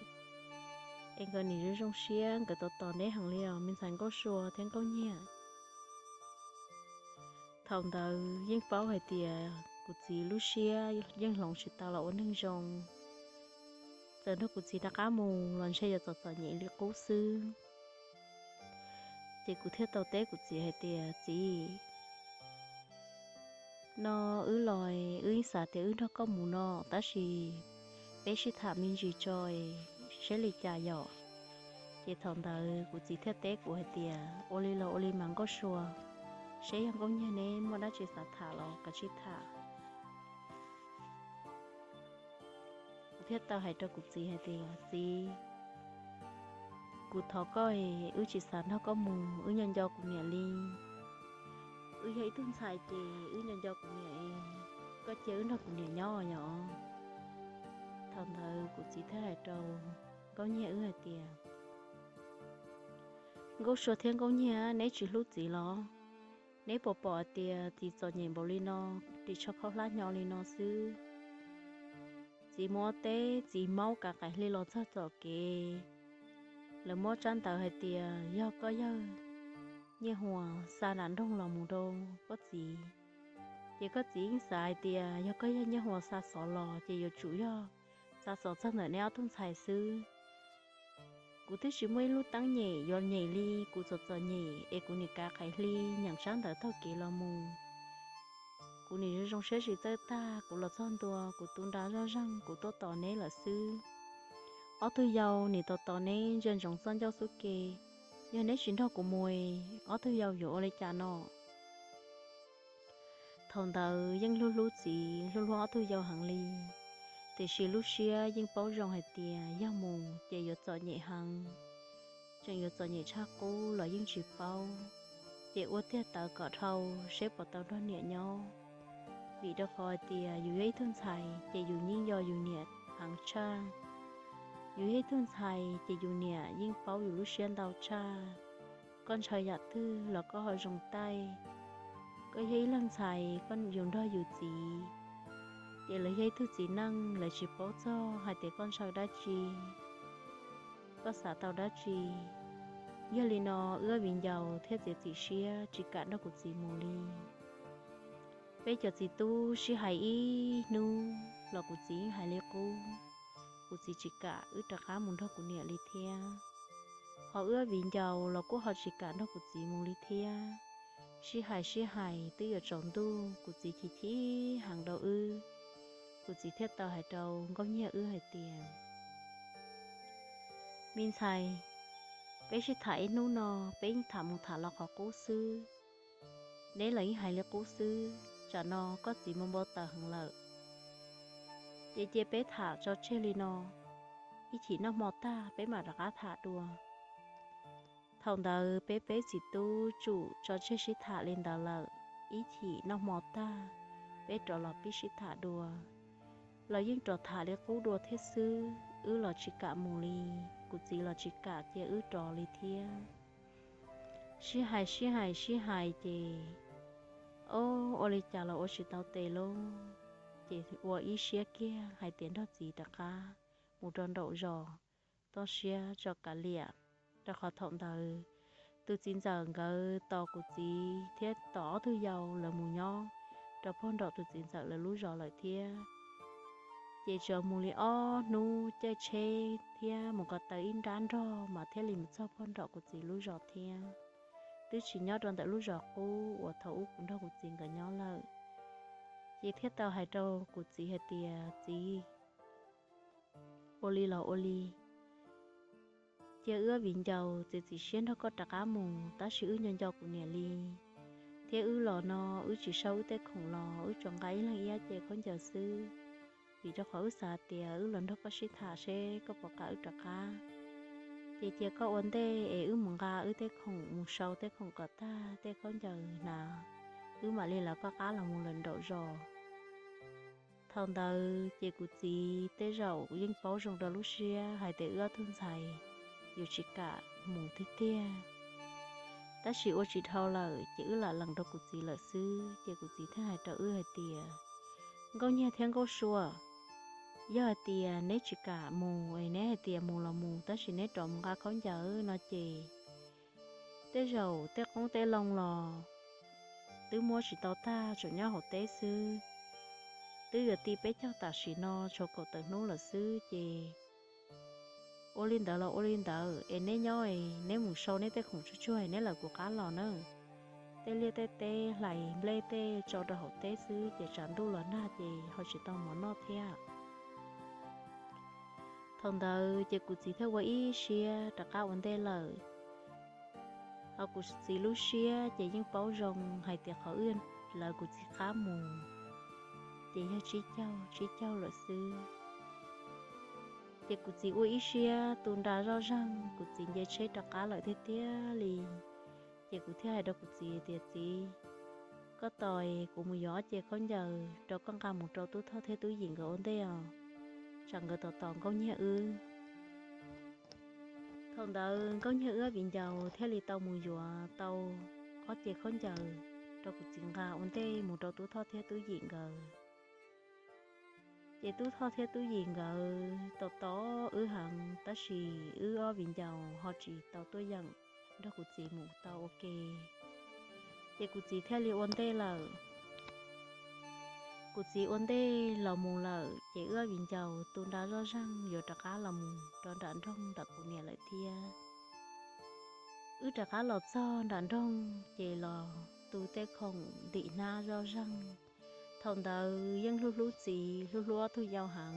es nkawd nim zoo zoo siab, nkawd tos tos neb heev li os me ntxhais Nkauj Sua thiab Nkauj Nyiaj. Thaum ntawd yeej paub hais tias kuv txiv lub siab yeej hloov tsis tau los ua neeg zoo. Txawm nrog kuv txiv rov qab mus los ntshe yuav txom txom nyem li qub xwb. Ces kuv thiaj tau teb kuv txiv hais tias, Txiv, no wb los, wb yeej xav tias wb nrog koj mus no, tab sis peb sib tham me ntsis tso seb li cas yom. Ces thaum ntawd kuv txiv thiaj teb kuv hais tias, Ua li los ua li mas Nkauj Sua, seb yog Nkauj Nyiaj neb muaj dab tsi xav tham los kav tsij tham. Kuv thiaj tau hais rau kuv txiv hais tias, Txiv, kuv thov koj, wb tsis xav nrog koj mus, wb nco nco kuv niam li. Wb yog ib tug ntxhais ces wb nco nco kuv niam, koj cia wb nrog kuv niam nyob yom. Thaum ntawd kuv txiv thiaj hais rau Nkauj Nyiaj wb hais tias, Nkauj Sua thiab Nkauj Nyiaj, neb tsis hlub txiv los? Neb puas pom hais tias txiv txom nyem npaum li no, ris tsho khaub hlab hnyo li no xwb, txiv mus ua teb, txiv maub kav qaim hli los txog tom kev, lawv muab tsab ntawv hais tias yog koj yawg Nyiaj Huas xa nram nroog los mus rau koj txiv. Ces koj txiv yeej xav hais tias yog koj yawg Nyiaj Huas xa xov los ces yuav tsum yog xa xov txog ntawm neb ob tug ntxhais xwb. Kuv twb tsis muaj ib lub teeb nyem yuav nyem li, kuv txom txom nyem es kuv nim kav qaim hli nyeem tsab ntawv taug kev los mus. Kuv nim zoo zoo siab tsis txawj tag, kuv los txog ntua kuv tu nra zoj zeeg kuv tuaj tos neb lawm xwb. Ob tug yau nim tos tos neb ntsia ntsoov txoj ncauj xub ke, yog neb tsis nrog kuv mus, ob tug yau yuav ua li cas no? Thaum ntawd yeej hlub hlub txiv hlub hlub ob tug yau heev li, tiam sis lub siab yeej paub zoo hais tias yog mus ces yuav txom nyem heev, tseem yuav txom nyem tshaj qub los yeej tsis paub. Ces ua tiag tawv kom dhau seb puas tau nrog niam nyob, vim rau qhov hais tias yus yog ib tug ntxhais ces yus yeej nco yus niam heev tshaj. Yus yog ib tug ntxhais ces yus niam yeej paub yus lub siab ntau tshaj. Koj ntshaw yam twg los koj ho zoo taij. Koj yog ib leeg ntxhais, koj yus nrog yus txiv, ces lawv yog ib tug txiv neej, lawv tsis paub txog hais tias koj ntshaw dab tsi, koj xav tau dab tsi. Yog li no wb viv ncaus thiaj txiav txim siab tsis kam nrog kuv txiv mus li. Peb cov txiv tub sib hais ib hnub los kuv txiv yeej hais li qub, kuv txiv tsis kam wb rov qab mus nrog kuv niam li thiab. Ho wb viv ncaus los kuj ho tsis kam nrog kuv txiv mus li thiab. Sib hais sib hais twb yuav tsaus ntuj, kuv txiv chim chim heev rau wb. Kuv txiv thiaj tau hais rau Nkauj Nyiag wb hais tias, me ntxhais, peb sib tham ib hnub no, peb yeej tham mus tham los qhov qub xwb. Neb los yeej hais li qub xwb, tsam no koj txiv mus npau taws heev lawm. Ces cia peb tham tso tseg li no, ib chim noj hmo tag peb mam rov qab tham dua. Thaum ntawd peb peb txiv tub tsum tso tseg sib tham li ntawd lawm, ib chim noj hmo tag peb rov los pib sib tham dua. Los yeej rov tham li qub dua thiab xwb, wb los tsis kam mus li, kuv txiv los tsis kam cia wb rov li thiab. Sib hais sib hais sib hais ces, o, ua li cas los ua tsis tau tes lauj, ces ua ib siab kiag hais tias nrog txiv rov qab mus rau nraum zos, toj siab tso kav liam, rau qhov thaum ntawd tus txiv ntxawm nkawd tos kuv txiv thiab tos ob tug yau lawv mus nyob rau puag nraum tus txiv ntxawm lawv lub zos lawm thiab. Ces tsuas mus li ob hnub caij tsheb thiab mus ko taw ib nrab nrog mas thiaj li mus txog puag nraum kuv txiv lub zos thiab. Twb tsis nyob rau ntawm lub zos qub uas thaum ub kuv nrog kuv txiv nkawd nyob lawm. Ces thiaj tau hais rau kuv txiv hais tias, txiv, ua li los ua li, cia wb viv ncaus txiav txim siab nrog koj rov qab mus, tab sis wb nco nco kuv niam li, thiab wb los no wb tsis sau wb tej khoom los wb tsuas nqa ib leeg ib ce khaub ncaws xwb, vim rau qhov wb xav tias wb los nrog koj sib tham seb koj puas kam wb rov qab. Ces cia koj ua ntej es wb mus nqa wb tej khoom, mus sau tej khoom kom tag, tej khaub ncaws hnav, wb mam li lawv koj qab los mus lawm nraum zos. Thaum ntawd ces kuv txiv tej zaum yeej paub zoo rau lub siab hais tias wb ob tug ntxhais yuav tsis kam mus tiag tiag. Tab sis ua tsis dhau lawm ces wb lam lees rau kuv txiv lawm xwb, ces kuv txiv thiaj hais rau wb hais tias, Nkauj Nyiag thiab Nkauj Sua, yog hais tias neb tsis kam mus es neb hais tias mus los mus tab sis neb rov mus nqa khaub ncaws no ces tej zaum tej qoob tej loo los twb muab tsis tau tag, tseem nyob hauv teb xwb. Twb yuav ti peb caug tam sim no tshuav kaum tawm hnub lawm xwb ces ua li ntawd los ua li ntawd es neb nyob es neb mus sau neb tej khoom tsuag tsuag es neb lawv kuv qab los na. Tej liaj tej teb hlais nplej tej tso rau hauv teb xwb ces tsam ntuj los nag ces ho tsis tau mov noj thiab. Thaum ntawd ces kuv txiv thiaj ua ib siab rov qab ua ntej lawm. Ho kuv txiv lub siab ces yeej paub zoo hais tias qhov wb lawv kuv txiv qab mus ces yog tsib caug tsib caug lawm xwb. Ces kuv txiv ua ib siab tu nra zoj zeeg, kuv txiv nce tsheb rov qab lawm tiag tiag li. Ces kuv thiaj hais rau kuv txiv tias, Txiv, koj tos kuv mus yuav ob ce khaub ncaws rau koj nqa mus rau Tub Thoj thiab Tub Yim nkawd ua ntej os, tsam nkawd tos tos Nkauj Nyiag wb. Thaum ntawd Nkauj Nyiag wb viv ncaus thiaj li tau mus yuav tau ob ce khaub ncaws rau kuv txiv nqa ua ntej mus rau Tub Thoj thiab Tub Yim nkawd. Ces Tub Thoj thiab Tub Yim nkawd tos tos wb heev tab sis wb ob viv ncaus ho tsis tau tuaj yeem nrog kuv txiv mus tau ua ke. Ces kuv txiv thiaj li ua ntej lawm. Kuv txiv ua ntej los mus lawm ces wb ob viv ncaus tu nra zoj zeeg yuav rov qab los mus rau nram nroog ntawm kuv niam lawm thiab. Wb rov qab los txog nram nroog ces los tu tej khoom ntim hnab zoj zeeg. Thaum ntawd yeej hlub hlub txiv hlub hlub ob tug yau heev,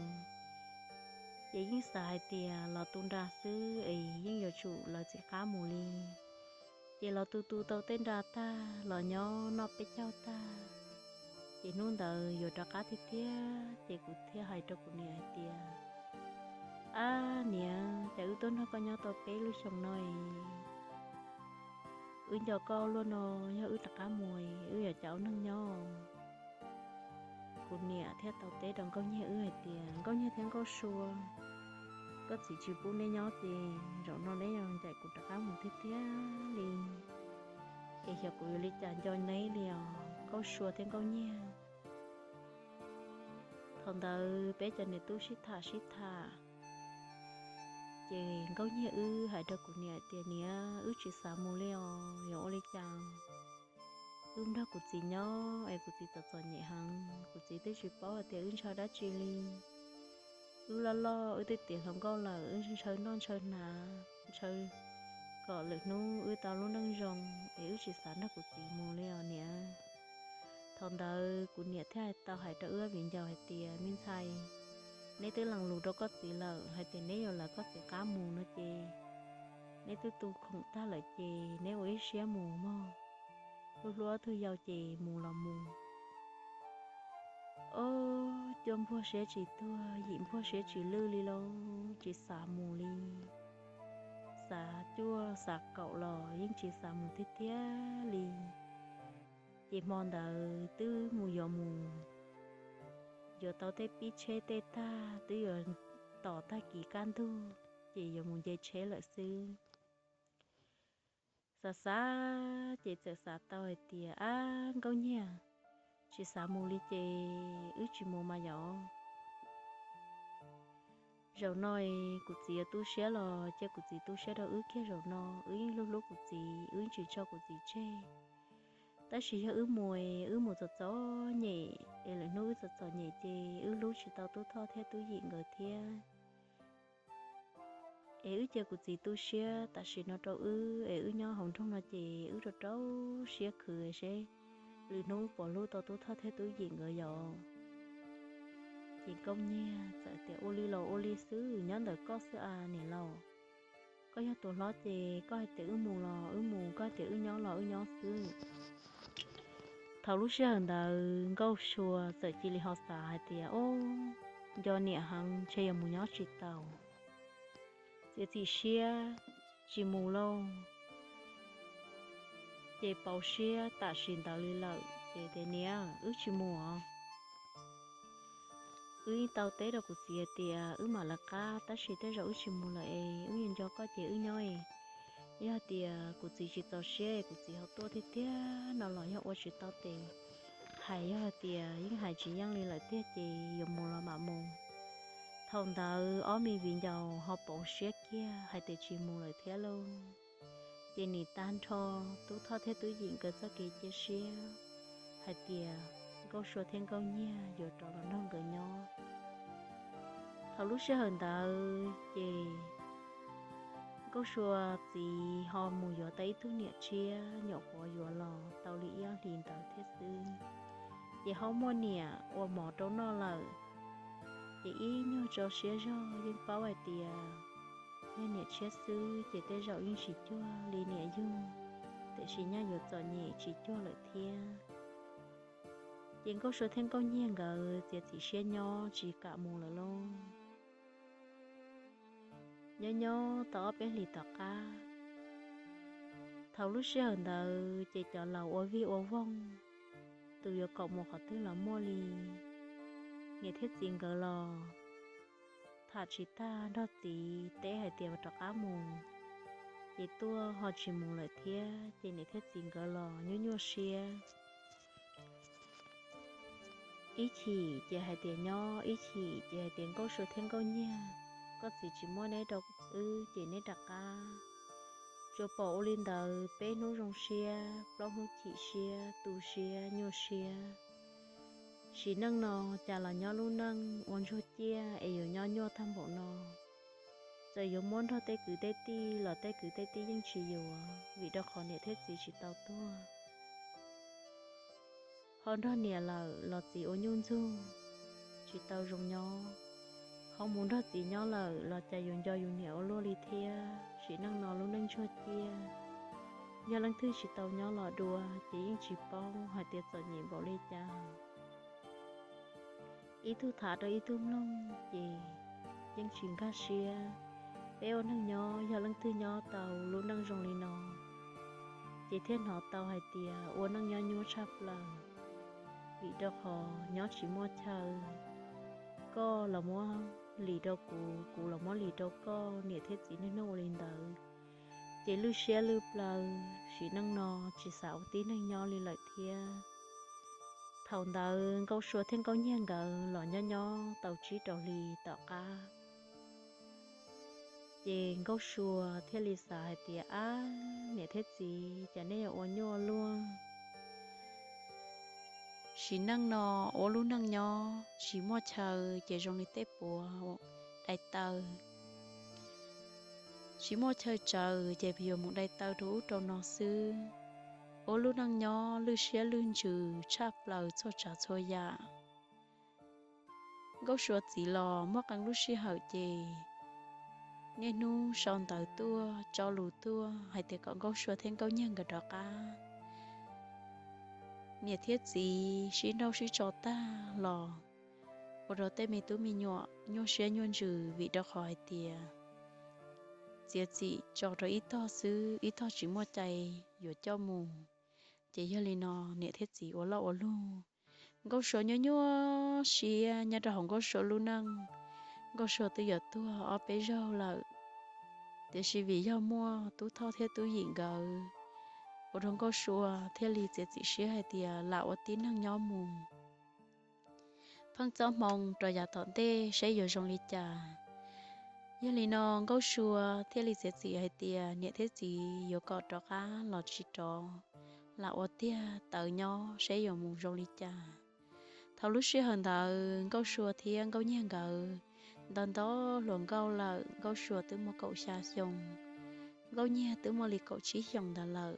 ces yeej xav hais tias los tu nra xwb es yeej yuav tsum lawv txiv qab mus li. Ces los tu tu tau tej nra tag los nyob noj peb caug tag, ces hnub ntawd yuav rov qab tiag tiag ces kuv thiaj hais rau kuv niam hais tias, Ab niam, cas wb tuaj nrog koj nyob tau peb lub xyoo no es wb nco koj luaj no, yog wb rov qab mus wb yuav cas ua neej nyob? Kuv niam thiaj tau teb rau Nkauj Nyiag wb hais tias, Nkauj Nyiag thiab Nkauj Sua, koj txiv tsis pub neb nyob ces zaum no neb yuav ncaim kuv rov qab mus tiag tiag li, es xyov kuv yuav li cas nco neb li os Nkauj Sua thiab Nkauj Nyiag. Thaum ntawd peb cov niam tub sib tham sib tham, ces Nkauj Nyiag wb hais rau kuv niam tias, Niam, wb tsis xav mus li os, yuav ua li cas? Wb nrog kuv txiv nyob es kuv txiv txom txom nyem heev, kuv txiv twb tsis paub hais tias wb ntshaw dab tsi li. Wb loj loj wb twb tiav hluas nkauj lawm, wb ntshaw noj ntshaw hnav, ntshaw kom lwm hnub wb tau lub neej zoo es wb tsis xav nrog kuv txiv mus li os niam. Thaum ntawd kuv niam thiaj tau hais rau wb viv ncaus hais tias, me ntxhais, neb twb lees lus rau koj txiv lawm hais tias neb yuav lawv koj txiv qab mus no ces neb twb tu khoom tag lawm ces neb ua ib siab mus mog, hlub hlub ob tug yau ces mus los mus. Ob, cuaj npuaj siab tsis tuag, yim npuaj siab tsis lwj li lauj, tsis xav mus li. Xav cuaj xav kaum los yeej tsis xav mus tiag tiag li. Ces hmo ntawd twb mus yuav mus, yuav tau tej pib tsheb tej tag twb yuav tos tag kis kaj ntug ces yuav mus nce tsheb lawm xwb. Xav xav ces txawm xav tau hais tias, ab Nkauj Nyiag, tsis xav mus li ces wb tsis mus mas yom. Zaum no kuv txiv yuav tu siab los cia kuv txiv tu siab rau wb kiag zaum no, wb yeej hlub hlub kuv txiv, wb yeej tsis tso kuv txiv tseg. Tab sis yog wb mus, wb mus txom txom nyem es lwm hnub wb txom txom nyem ces wb hlub tsis tau Tub Thoj thiab Tub Yim nkawd thiab. Es wb cia kuv txiv tu siab tam sim no rau wb es wb nyob hauv nroog no ces wb rau rau siab khwv seb lwm hnub wb puas hlub tau Tub Thoj thiab Tub Yim nkawd yom. Ces Nkauj Nyiag txawm tias, ua li los ua li xwb, nyob ntawm koj xwb as niam laus. Koj yog tus hlob ces koj hais tias wb mus los wb mus, koj hais tias wb nyob los wb nyob xwb. Thaum lub sij hawm ntawd Nkauj Sua txawm cia li ho xav hais tias, o, nco niam heev ntshe yuav mus nyob tsis tau. Txiav txim siab tsis mus lauj. Ces pauv siab tam sim ntawd li lawm ces tias, niam, wb tsis mus os. Wb yeej tau teb rau kuv txiv hais tias wb mam lawv qab, tab sis tej zaum wb tsis mus lawm es wb yuav nco koj ces wb nyob es, yog hais tias kuv txiv tsis txaus siab es kuv txiv ho tuaj tiag tiag no los yog ua tsis tau tes hais, yog hais tias yeej hais tsis yeej li lawm tiag ces yuav mus los mam mus. Thaum ntawd ob me viv ncaus ho pauv siab kiag hais tias tsis mus lawm thiab lauj. Ces nim tag nrho Tub Thoj thiab Tub Yim nkawd txoj kev cia siab hais tias Nkauj Sua thiab Nkauj Nyiag yuav rov los nrog nkawd nyob. Thaum lub sij hawm ntawd ces Nkauj Sua txiv ho mus yuav tau ib tug niam tshiab nyuam qhuav yuav los tau li ib ob hlis ntawd thiab xwb. Ces ho muaj niam ua mov rau noj lawm. Ces ib nyuag tso siab zog yeej paub hais tias yog niam tshiab xwb ces tej zaum yeej tsis cuag li niam yug, tiam sis nyaj yuav txom nyem tsis cuag lawm thiab. Ces Nkauj Sua thiab Nkauj Nyiag nkawd txiav txim siab nyob tsis kam mus lawm lauj. Nyob nyob tau ob peb hlis tom qab, thaum lub sij hawm ntawd ces cov laus ua vij ua voog, tus yuav kom mus qhov twg los muaj li. Niam thiab txiv nkawd los tham tsis tag, nrog txiv teb hais tias rov qab mus, ces tuaj ho tsis mus lawm thiab. Ces niam thiab txiv nkawd los nyuaj nyuaj siab. Ib chim ces hais tias nyob, ib chim ces hais tias Nkauj Sua thiab Nkauj Nyiag, koj txiv tsis muab neb rau wb ces neb rov qab. Tsuas pom ua li ntawd peb hnub zoo siab, plaub hnub chim siab, tu siab, nyuaj siab. Sim neej no cas los nyob lub neej ua ntsuag ciaj es yuav nyob nyuaj tag npaum no. Txawm yuav muab nrog tej kwv tej tij los tej kwv tej tij yeej tsis yuav, vim rau qhov niam thiab txiv tsis tau tuag. Ho nrog niam lawm los txiv ua nyuj ntxug, tsis tau zoo nyob. Ho mus nrog txiv nyob lawm los cas yus nco yus niam ua luaj li thiab. Sim neej no lub neej ntsuag ciaj, yog leej twg tsis tau nyob los dua ces yeej tsis paub hais tias txom nyem npaum li cas. Ib tug tham rau ib tug mloog ces yeej tsis nkag siab. Peb ua neej nyob yog leej twg nyob tau lub neej zoo li no ces thiaj hnov tau hais tias ua neej nyob nyuaj tshaj plaws, vim rau qhov nyob tsis muaj chaw. Koj los muab lim rau kuv, kuv los muab lim rau koj, niam thiab txiv niaj hnub ua li ntawd. Ces lwj siab lwj plawv, sim neej no tsis xav ua tib neeg nyob li lawm thiab. Thaum ntawd Nkauj Sua thiab Nkauj Nyiag nkawd los nyob nyob tau tsib rau hlis tom qab, ces Nkauj Sua thiaj li xav hais tias, ab, niam thiab txiv, cas nej yuav ua nyuaj luaj. Sim neej no ua lub neej nyob tsis muaj chaw ces zoo li tej puav dai taw. tsis muaj chaw tsaws ces yuav mus dai taw rau ub rau no xwb. Ua lub neej nyob lwj siab lwj ntsws tshaj plaws txhua tsav txhua yam. Nkauj Sua txiv los muaj qee lub sij hawm ces niaj hnub sau ntawv tuaj tso lus tuaj hais tias kom Nkauj Sua thiab Nkauj Nyiag nkawd rov qab. Niam thiab txiv sib nrauj sib tso tag los ua rau tej me tub me nyuam nyuaj siab nyuaj ntsws vim rau qhov hais tias txiav txim tso rau ib tog xwb, ib tog tsis muaj cai yuav coj mus. Ces yog li no niam thiab txiv ua loj ua luj, Nkauj Sua nyuaj nyuaj siab nyob rau hauv Nkauj Sua lub neej. Nkauj Sua twb yuav tuag ob peb zaug lawm, tiam sis vim yog muaj Tub Thoj thiab Tub Yim nkawd, ua rau Nkauj Sua thiaj li txiav txim siab hais tias lam ua tib neeg nyob mus, pheej txob hmoo rau yav tom ntej saib yuav zoo li cas. Yog li no Nkauj Sua thiaj li txiav txim hais tias niam thiab txiv yuav kom rov qab los tsis rov, lam ua tiag tawv nyob saib yuav mus zoo li cas. Thaum lub sij hawm ntawd Nkauj Sua thiab Nkauj Nyiag nkawd nto nto hluas nkauj lawm, Nkauj Sua twb muaj kaum xya xyoo, Nkauj Nyiag twb muaj li kaum tsib xyoos ntawd lawm.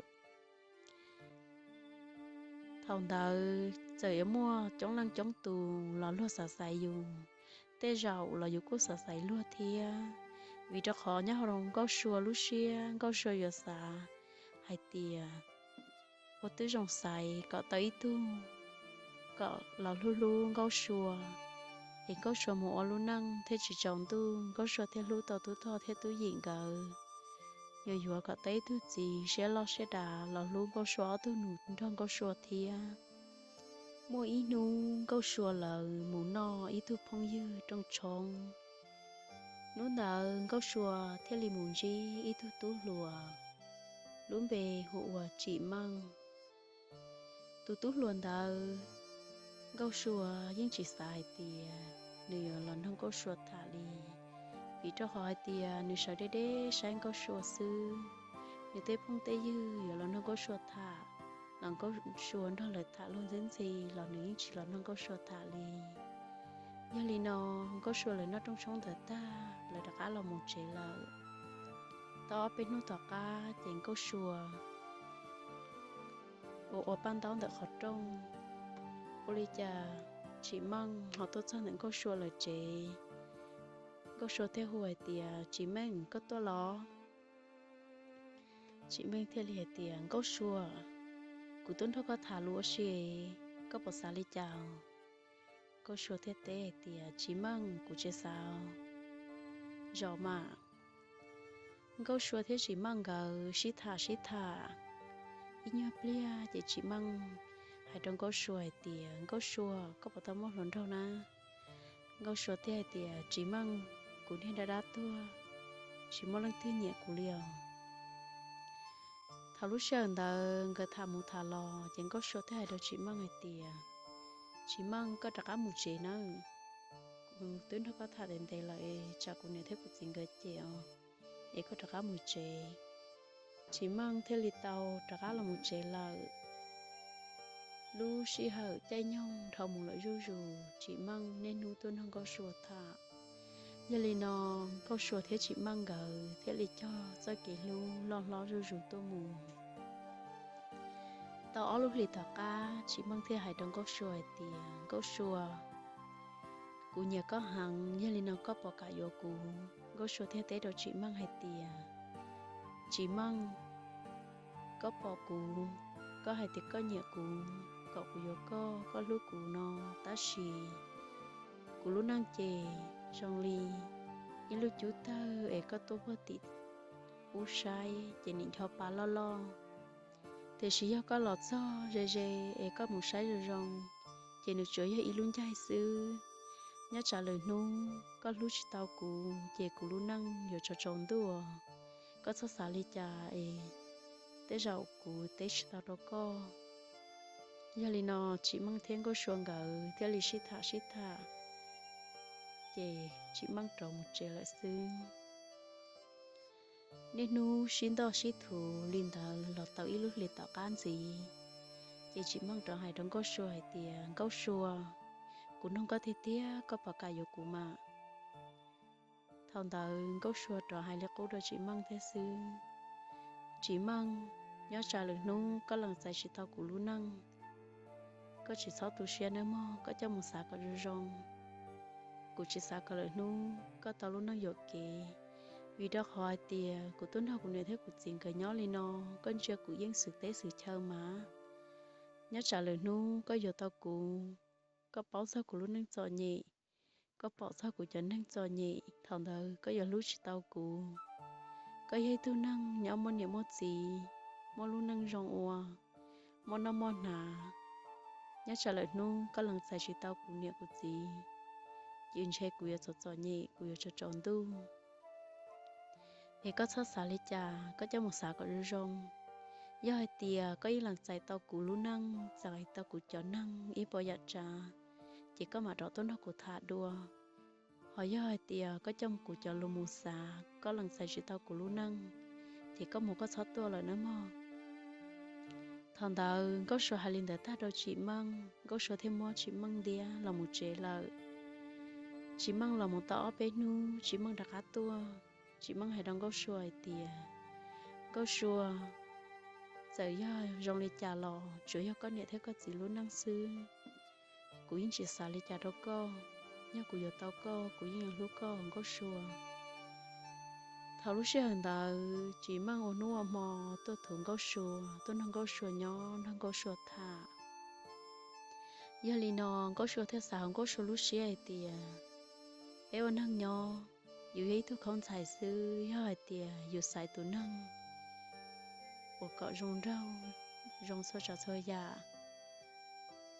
Thaum ntawd txawm yuav muaj coob leej coob tus los luag xav xaiv yus, tej zaum los yus kuj xav xaiv luag thiab, vim rau qhov nyob hauv Nkauj Sua lub siab Nkauj Sua yuav xav hais tias ua twb zoo xaiv kom tau ib tug kom los hlub hlub Nkauj Sua, es Nkauj Sua mus ua lub neej thiaj tsis tsaus ntuj, Nkauj Sua thiaj hlub tau Tub Thoj thiab Tub Yim nkawd. Yuav yuav kom tau ib tug txiv siab loj siab dav los hlub Nkauj Sua ob tug nus nrog Nkauj Sua thiab. Muaj ib hnub Nkauj Sua lawv mus noj ib tug phooj ywg rooj tshoob. Hnub ntawd Nkauj Sua thiaj li mus ntsib ib tug tub hluas, lub npe hu ua Tsim Meej. Tus tub hluas ntawd Nkauj Sua yeej tsis xav hais tias nws yuav los nrog Nkauj Sua tham li, vim rau qhov hais tias nws sawv deb deb saib Nkauj Sua xwb. Nws tej phooj tej ywg yuav los nrog Nkauj Sua tham los Nkauj Sua nrog lawv tham luag ntxhi ntxhi los nws yeej tsis los nrog Nkauj Sua tham li. Yog li no Nkauj Sua lawv noj rooj tshoob ntawd tag lawv rov qab los mus tsev lawm. Tau ob peb hnub tom qab ces Nkauj Sua ua ua paj ntaub ntawm qhov rooj, ua li cas Tsim Meej ho tuaj txog ntawm Nkauj Sua lawv tsev. Nkauj Sua thiaj hu hais tias, Tsim Meej, koj tuaj los? Tsim Meej thiaj li hais tias, Nkauj Sua, kuv tuaj nrog koj tham lus ua si, koj puas xav li cas? Nkauj Sua thiaj teb hais tias, Tsim Meej, kuv tsis xav zos mas. Nkauj Sua thiab Tsim Meej nkawd sib tham sib tham ib nyuag pliag ces Tsim Meej hais rau Nkauj Sua hais tias, Nkauj Sua, koj puas tau muaj hluas nraug na? Nkauj Sua thiaj hais tias, Tsim Meej, kuv niag dab dab tuag, tsis muaj leej twg nyiam kuv li os. Thaum lub sij hawm ntawd nkawd tham mus tham los ces Nkauj Sua thiaj hais rau Tsim Meej hais tias, Tsim Meej, koj rov qab mus tsev nawb. Twb nrog koj tham ntev ntev lawm es tsam kuv niam thiab kuv txiv nkawd cem os, es koj rov qab mus tsev. Tsim Meej thiaj li tau rov qab los mus tsev lawm. Lub sij hawm caij nyoog dhau mus lawm zuj zus, Tsim Meej niaj hnub tuaj nrog Nkauj Sua tham. Yog li no Nkauj Sua thiab Tsim Meej nkawd thiaj li cog txoj kev hlub loj hlob zuj zus tuaj mus. Tau ob lub hlis tom qab Tsim Meej thiaj hais rau Nkauj Sua hais tias, Nkauj Sua, kuv nyiam koj heev, yog li no koj puas kam yuav kuv? Nkauj Sua thiaj teb rau Tsim Meej hais tias, Tsim Meej, koj pom kuv, koj hais tias koj nyiam kuv, kom kuv yuav koj, koj hlub kuv no, tab sis kuv lub neej ces zoo li ib lub cub tawg es koj tuaj puag tim ub saib ces nim ncho pa loj loj. Tiam sis yog koj los txog ze ze es koj mus saib zoo zoo, ces nws tsuas yog ib lub ncaig xwb. Nyob tsam lwm hnub koj hlub tsis tau kuv ces kuv lub neej yuav tsaus tsaus ntuj, koj txhob xav li cas es tej zaum kuv teb tsis tau rau koj. Yog li no Tsim Meej thiab Nkauj Sua nkawd thiaj li sib tham sib tham, ces Tsim Meej rov mus tsev lawm xwb. Niaj hnub sib ntoj sib thuv li ntawd los tau ib lub hlis tom qab ntxiv, ces Tsim Meej rov hais rau Nkauj Sua hais tias, Nkauj Sua, kuv nug koj tiag tiag, koj puas kam yuav kuv mas? Thaum ntawd Nkauj Sua rov hais li qub rau Tsim Meej thiab xwb: Tsim Meej, nyob tsam lwm hnub koj lees txais tsis tau kuv lub neej, koj tsis txhob tu siab nawb mog, koj coj mus xav kom zoo zoo. Kuv tsis xav kom lwm hnub koj tau lub neej yuam kev, vim rau qhov hais tias kuv tuaj nrog kuv niam thiab kuv txiv nkawd nyob li no, koj ntsia kuv yeej xwm teb xwm chaw mas. Nyob tsam lwm hnub koj yuav tau kuv, koj paub txog kuv lub neej txom nyem, koj pom txog kuv cov neeg txom nyem, thaum ntawd koj yuav hlub tsis tau kuv. Koj yog ib tug neeg nyob muaj niam muaj txiv, muaj lub neej zoo ua, muaj noj muaj hnav. Nyob tsam lwm hnub koj lees txais tsis tau kuv niam kuv txiv, ces ntshe kuv yuav txom txom nyem, kuv yuav tsaus tsaus ntuj. Es koj txhob xav li cas, koj coj mus xav kom zoo zoo. Yog hais tias koj yeej lees txais tau kuv lub neej, txais tau kuv cov neeg ib puas yam tsav, ces koj mam rov tuaj nrog kuv tham dua. Ho yog hais tias koj coj kuv cov lus mus xav, koj lees txais tsis tau kuv lub neej, ces koj mus koj txhob tuaj lawm nawb mog. Thaum ntawd Nkauj Sua hais li ntawd tag rau Tsim Meej, Nkauj Sua thiaj muab Tsim Meej ntiab los mus tsev lawm. Tsim Meej los mus tau ob peb hnub, Tsim Meej rov qab tuaj. Tsim Meej hais rau Nkauj Sua hais tias, Nkauj Sua, txawm yog zoo li cas los tsuas yog koj niam thiab koj txiv lub neej xwb. Kuv yeej tsis xav li cas rau koj. Yog kuv yuav tau koj, kuv yeej yuav hlub koj Nkauj Sua. Thaum lub sij hawm ntawd Tsim Meej ua hnub ua hmo tuaj thuv Nkauj Sua, tuaj nrog Nkauj Sua nyob, nrog Nkauj Sua tham. Yog li no Nkauj Sua thiaj xav hauv Nkauj Sua lub siab hais tias, peb ua neeg nyob, yus yog ib tug khaub ntxhais xwb, yog hais tias yus xaiv tus neeg uas kom zoo nraug, zoo txhua tsav txhua yam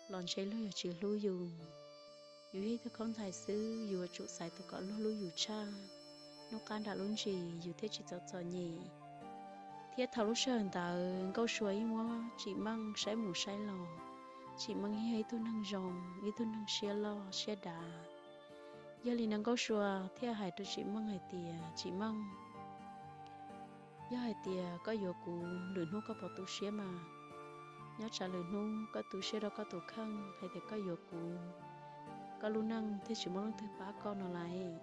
los ntshe luag yuav tsis hlub yus. Yus yog ib tug khaub ntxhais xwb, yus yuav tsum xaiv tus kom luag hlub yus tshaj, hnub qab nram lub ntsis yus thiaj tsis txom txom nyem. Thiab thaum lub sij hawm ntawd Nkauj Sua yeej muab Tsim Meej saib mus saib los, Tsim Meej yog ib tug neeg zoo, ib tug neeg siab loj siab dav. Yog li no Nkauj Sua thiaj hais rau Tsim Meej hais tias, Tsim Meej, yog hais tias koj yuav kuv, lwm hnub koj puas tu siab mas? Nyob tsam lwm hnub koj tu siab rau koj tus kheej hais tias koj yuav kuv, koj lub neej thiaj tsis muaj leej twg pab koj no lauj.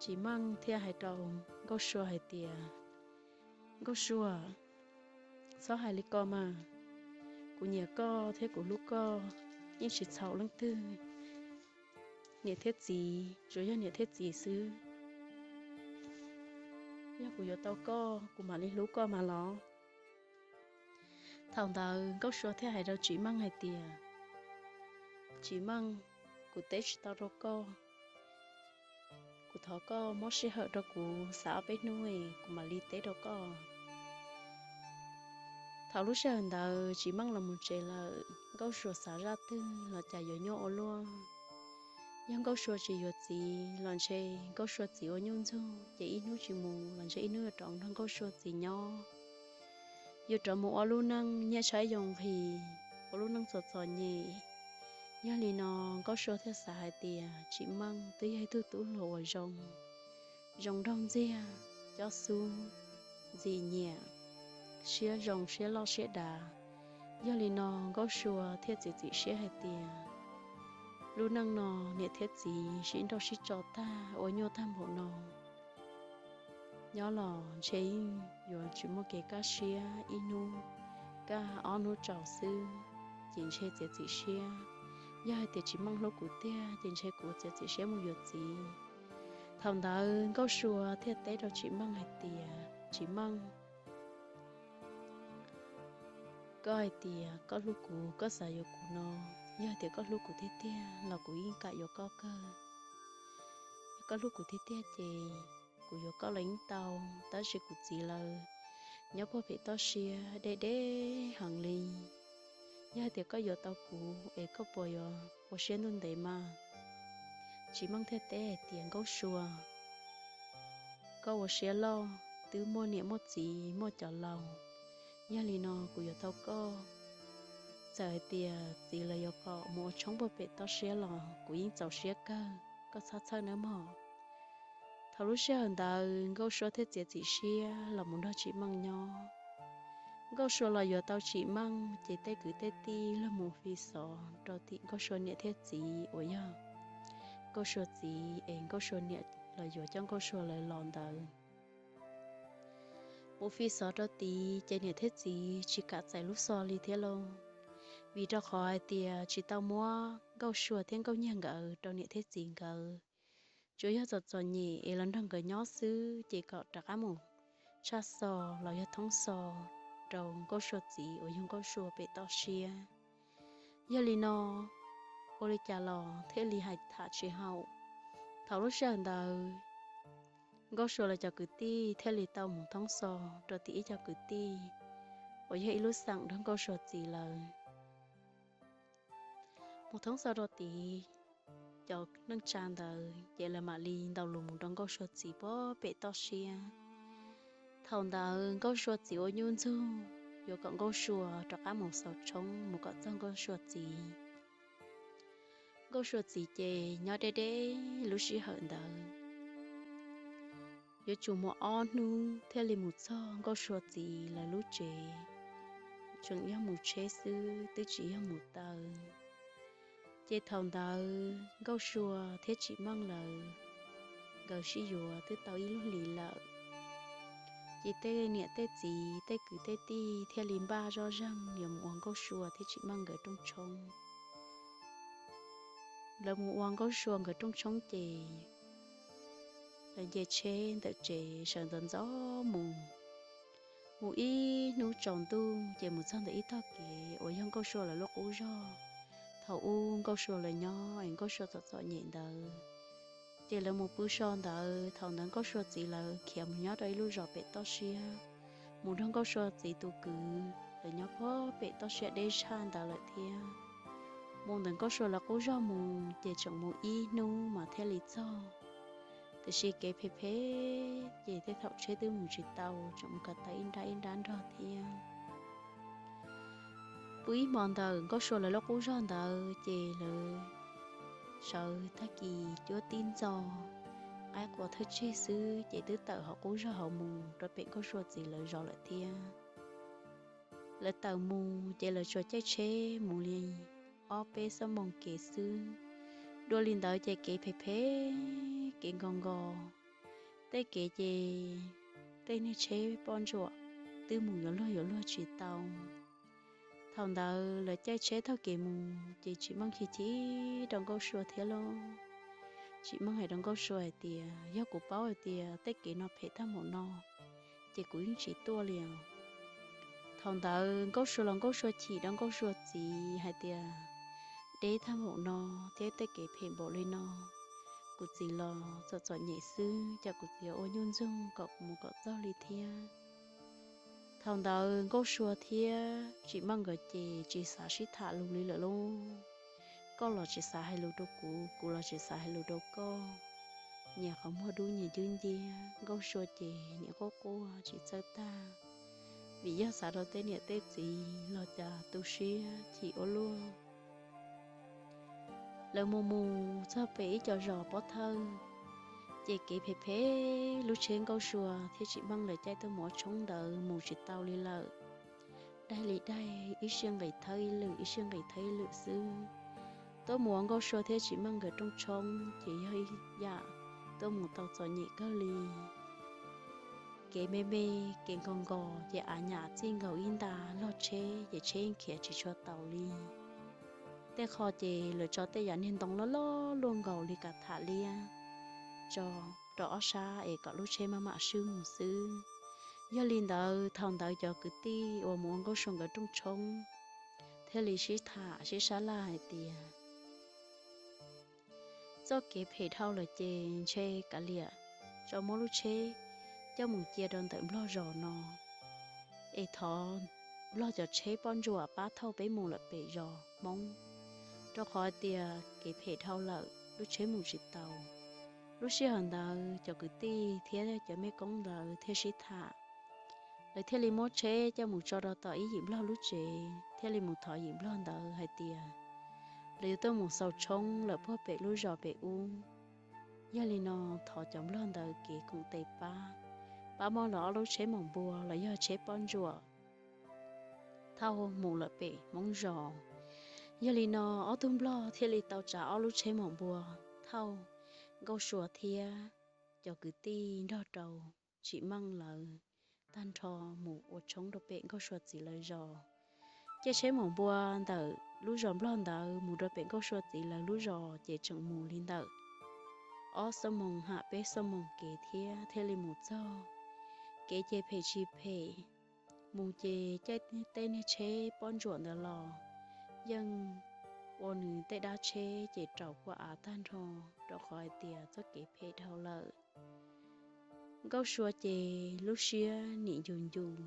Tsim Meej thiaj hais rau Nkauj Sua hais tias, Nkauj Sua, txhob hais li ko mas. Kuv nyiam koj thiab kuv hlub koj, yeej tsis txhaum leej twg. Niam thiab txiv tsuas yog niam thiab txiv xwb. Yog kuv yuav tau koj, kuv mam li hlub koj mas los. Thaum ntawd Nkauj Sua thiaj hais rau Tsim Meej hais tias, Tsim Meej, kuv teb tsis tau rau koj. Kuv thov koj muab sij hawm rau kuv xav ob peb hnub es kuv mam li teb rau koj. Thaum lub sij hawm ntawd Tsim Meej los mus tsev lawm, Nkauj Sua xav zaj twg los cas yuav nyuaj ua luaj. Yog Nkauj Sua tsis yuav txiv los ntshe Nkauj Sua txiv ua nyuj ntxug, ces ib hnub tsis mus los ntshe ib hnub yuav rov nrog Nkauj Sua txiv nyob, yuav rov mus ua lub neej nyiaj tshaib yoo nqhis, ua lub neej txom txom nyem. Yog li no Nkauj Sua thiaj xav hais tias Tsim Meej twb yog ib tug tub hluas uas zoo, zoo nraug ntxiag, cob xub, ntxim nyiam, siab zoo siab loj siab dav. Yog li no Nkauj Sua thiaj txiav txim siab hais tias, lub neej no niam thiab txiv sib nrauj sib tso tag ua nyuaj tag npaum no, nyob los ntshe yeej yuav tsis muaj kev kaj siab, ib hnub kaj ob hnub tsaus xwb, ces ntshe txiav txim siab. Yog hais tias Tsim Meej hlub kuv tiag ces ntshe kuv txiav txim siab mus yuav txiv. Thaum ntawd Nkauj Sua thiaj teb rau Tsim Meej hais tias, Tsim Meej, koj hais tias koj hlub kuv, koj xav yuav kuv no, yog hais tias koj hlub kuv tiag tiag los kuv yeej kam yuav koj kawg. Yog koj hlub kuv tiag tiag ces kuv yuav koj los yeej tau, tab sis kuv txiv lawv nyob puag pem toj siab deb deb heev li. Yog hais tias koj yuav tau kuv es koj puas yuav ua siab ntuj ntev mas? Tsim Meej thiaj teb hais tias, Nkauj Sua, koj ua siab loj, twb muaj niam muaj txiv muaj cov laus, yog li no kuv yuav tau koj. Txawm hais tias txiv lawv yuav kom mus ua tshoob puag pem toj siab los kuv yeej txaus siab kawg, koj txhob txhawj nawb mog. Thaum lub sij hawm ntawd Nkauj Sua thiaj txiav txim siab los mus nrog Tsim Meej nyob. Nkauj Sua los yuav tau Tsim Meej ces tej kwv tej tij luag mus fi xov rau tim Nkauj Sua niam thiab txiv uas yog Nkauj Sua txiv es Nkauj Sua niam los yuav coj Nkauj Sua lawv los ntawd. Mus fi xov rau tid ces niam thiab txiv tsis kam txais lub xov li thiab lauj, vim rau qhov hais tias tsis tau muab Nkauj Sua thiab Nkauj Nyiag nkawd rau niam thiab txiv nkawd. Tsuas yog txom txom nyem es los nrog nkawd nyob xwb ces kom rov qab mus tshaj xov los yog thoob xov rau Nkauj Sua txiv uas yog Nkauj Sua pem toj siab. Yog li no, ua li cas los thiaj li hais tham tsis haum. Thaum lub sij hawm ntawd, Nkauj Sua lawv cov kwv tij thiaj li tau mus thoob xov rau tim ib co kwv tij uas yog ib lub xeem nrog Nkauj Sua txiv lawv. Mus thoob xov rau tid, cov neej tsa ntawd ces lawv mam li ntaus lus mus rau Nkauj Sua txiv puag pem toj siab. Thaum ntawd Nkauj Sua txiv ua nyuj ntxug yuav kom Nkauj Sua rov qab mus xaus tshoob mus kom txog Nkauj Sua txiv. Nkauj Sua txiv ces nyob deb deb lub sij hawm ntawd, yuav tsum mus ob hnub thiaj li mus txog Nkauj Sua txiv lawv lub tsev, tseem yog mus tsheb xwb twb tsis yog mus taw. Ces thaum ntawd Nkauj Sua thiab Tsim Meej lawv nkawd sib yuav twb tau ib lub hlis lawm. Ces tej niam tej txiv tej kwv tej tij thiaj li npaj zoj zeeg yuav mus ua Nkauj Sua thiab Tsim Meej nkawd rooj tshoob. Lawv mus ua Nkauj Sua nkawd rooj tshoob ces lawv nce tsheb ntawm tsev sawv ntxov ntxov mus. Mus ib hnub tsaus ntuj ces mus txog ntawm ib tog kev uas yog Nkauj Sua lawv lub qub zog. Thaum ub Nkauj Sua lawv nyob es Nkauj Sua txom txom nyem ntawd, ces lawv mus pw so ntawd. Thaum ntawd Nkauj Sua txiv lawv khiav mus nyob rau ib lub zos pem toj siab, mus nrog Nkauj Sua txiv tus kwv lawv nyob puag pem toj siab deb tshaj ntawd lawm thiab. Mus ntawm Nkauj Sua lawv qub zog mus ces tseem mus ib hnub mas thiaj li txog. Tiam sis kev phem phem ces tej thaum tsheb twb mus tsis tau, tseem mus ko taw ib nrab ib nrab nrog thiab. Pw ib hmo ntawm Nkauj Sua lawv lub qub zog ntawd ces lawv sawv tag kis cuab tib ntxo, qaib qua thawj tseg xwb ces twb tawm hauv qub zog hauv mus rau pem Nkauj Sua txiv lawv zos lawm thiab. Lawv tawm mus ces lawv tsuas caij tsheb mus li ob peb xuab moos kev xwb. Dua li ntawd ces kev phem phem, kev nkos nkos, tej kev ces tej niag tsheb poj ntsuam twb mus yuav luag yuav luag tsis tau. Thaum ntawd lawv caij tsheb taug kev mus ces Tsim Meej chim chim rau Nkauj Sua thiab lauj. Tsim Meej hais rau Nkauj Sua hais tias, yog kuv paub hais tias tej kev no phem tag npaum no ces kuv yeej tsis tuaj li os. Thaum ntawd Nkauj Sua los Nkauj Sua chim rau Nkauj Sua txiv hais tias, deb tag npaum no thiab tej kev phem npaum li no, kuv txiv los txom txom nyem xwb, cas kuv txiv ua nyuj ntxoog kom kuv mus kom txog li thiab. Thaum ntawd Nkauj Sua thiab Tsim Meej nkawd ces tsis xav sib tham lus li lawm lauj. Koj los tsis xav hais lus rau kuv, kuv los tsis xav hais lus rau koj. Nyias qhov muag dub nyias ncwb nciab, Nkauj Sua ces niam quaj quaj tsis txawj tag, vim yog xav rau tej niam tej txiv los cas tu siab chim ua luaj. Lawv mus mus txog pem ib co zos pob thawj, ces kev phem phem, lub tsheb Nkauj Sua thiab Tsim Meej lawv caij tuaj mus ua tshoob ntawd mus tsis tau li lawm. Daig li daig, ib sij nqis thawb ib lwm, ib sij nqis thawb ib lwm xwb. Tuaj mus ua Nkauj Sua thiab Tsim Meej nkawd rooj tshoob ces yog ib yam tuaj mus tau txom nyem kawg li. Kev me me, kev nkos nkos ces av nyam txij nkaus ib nta log tsheb ces tsheb khiav tsis tshua taus li. Tej qho ces lawv tso tej yam niag ntoo loj loj luaj nkaus li kav tham liab tso rau ob sab es kom lub tsheb maj mam swb mus xwb. Yog li ntawd thaum ntawd cov kwv tij uas mus ua Nkauj Sua nkawd rooj tshoob thiaj li sib tham sib sab laj hais tias, txoj kev phem dhau lawm ces ntshe kav liam tso muab lub tsheb coj mus cia rau ntawm Nplog zos no, es thov Nplog cov tsheb poj ntsuam pab thauj peb mus lawm pem zos Hmoob, rau qhov hais tias kev phem dhau lawm lub tsheb mus tsis tau. Lub sij hawm ntawd cov kwv tij thiab cov mej koob ntawd thiaj sib tham, lawv thiaj li muab tsheb coj mus tso rau tom ib yim Nplog lub tsev thiaj li mus thov yim Nplog ntawd hais tias lawv yuav tuaj mus xaus tshoob lawm puag pem lub zos pem ub. Yog li no thov cov Nplog ntawd kev koom tes pab, pab muab lawv ob lub tsheb maum npua los yog tsheb poj ntsuam thauj mus lawm pem Hmoob zos. Yog li no ob tug Nplog thiaj li tau tsav ob lub tsheb maum npua thauj Nkauj Sua thiab cov kwv tij nrog rau Tsim Meej lawv tag nrho mus ua tshoob rau pem Nkauj Sua txiv lawv zos. Caij tsheb mus npua ntawm lub zos Nplog ntawd mus rau pem Nkauj Sua txiv lawv lub zos ces tseem mus li ntawm ob xuab moos ham peb xuab moos kev thiab thiaj li mus txog. Kev ces phem tsis phem, mus ces caij tej niag tsheb pob ntsuam ntawd los yeej ua nws tej dab tsheb ces raum kua av tag nrho, rau qhov hais tias txoj kev phem dhau lawm. Nkauj Sua ces lub siab nim ncus ncus,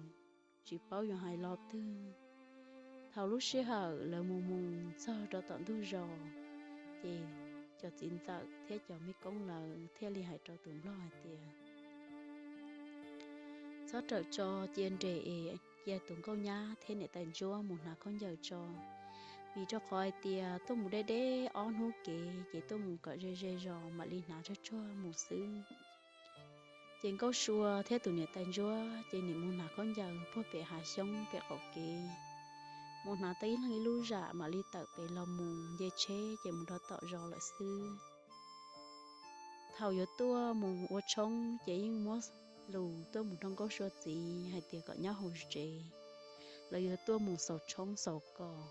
tsis paub yuav hais lo twg. Thaum lub sij hawm lawv mus mus txog rau tom ntug zos, ces cov txiv ntxawm thiab cov mej koob lawv thiaj li hais rau tus nplog hais tias, txhob rawm tso, cia nres es cia tus nkauj nyab thiab niam tais ntsuab mus hnav khaub ncaws tso, vim rau qhov hais tias tuaj mus deb deb ob hnub kev ces tuaj mus kom ze ze zos mam li hnav tsuag tsuag mus xwb. Ces Nkauj Sua thiab tus niam tais ntsuab ces nim mus hnav khaub ncaws puag pem hav xyoob pem qaum kev, mus hnav tau ib leeg ib lub zam mam li tawm pem los mus nce tsheb ces mus rau tom zos lawm xwb. Thaum yuav tuaj mus ua tshoob ces yeej muab lus tuaj mus rau Nkauj Sua txiv hais tias kom nyob hauv tsev, lawv yuav tuaj mus xaus tshoob xaus kos.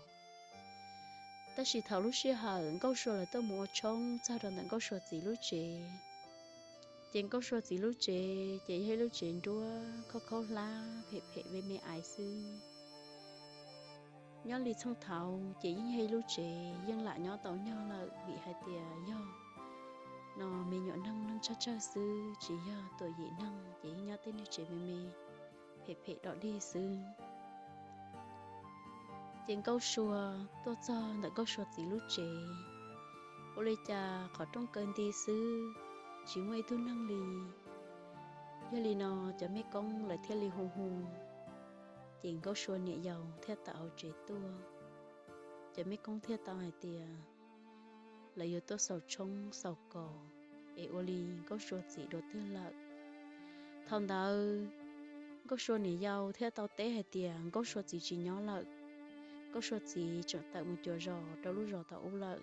Tab sis thaum lub sij hawm Nkauj Sua lawv tuaj mus ua tshoob txog rau ntawm Nkauj Sua txiv lub tsev, ces Nkauj Sua txiv lub tsev ces yog ib lub tsev nruab khaub khaub hlab phem phem me me ais xwb. Nyob li txheej thaud ces yeej yog ib lub tsev yeej lam nyob tau nyog lawm vim hais tias yog no me nyuam neeg neeg tsawg tsawg xwb, tsis yog tuam yim neeg ces yeej nyob tej niag tsev me me phem phem dog dig xwb. Ces Nkauj Sua tuaj txog ntawm Nkauj Sua txiv lub tsev, ua li cas qhov rooj kaw nti xwb, tsis muaj ib tug neeg li. Yog li no cov mej koob lawv thiaj li hu hu, ces Nkauj Sua niam yau thiaj tawm hauv tsev tuaj. Cov mej koob thiaj tau hais tias lawv yuav tuaj xaus tshoob xaus kos es ua li Nkauj Sua txiv dua twg lawm. Thaum ntawd Nkauj Sua niam yau thiaj tau teb hais tias Nkauj Sua txiv tsis nyob lawm, Nkauj Sua txiv tseem tawm mus cuag zos rau lub zos tom ub lawm.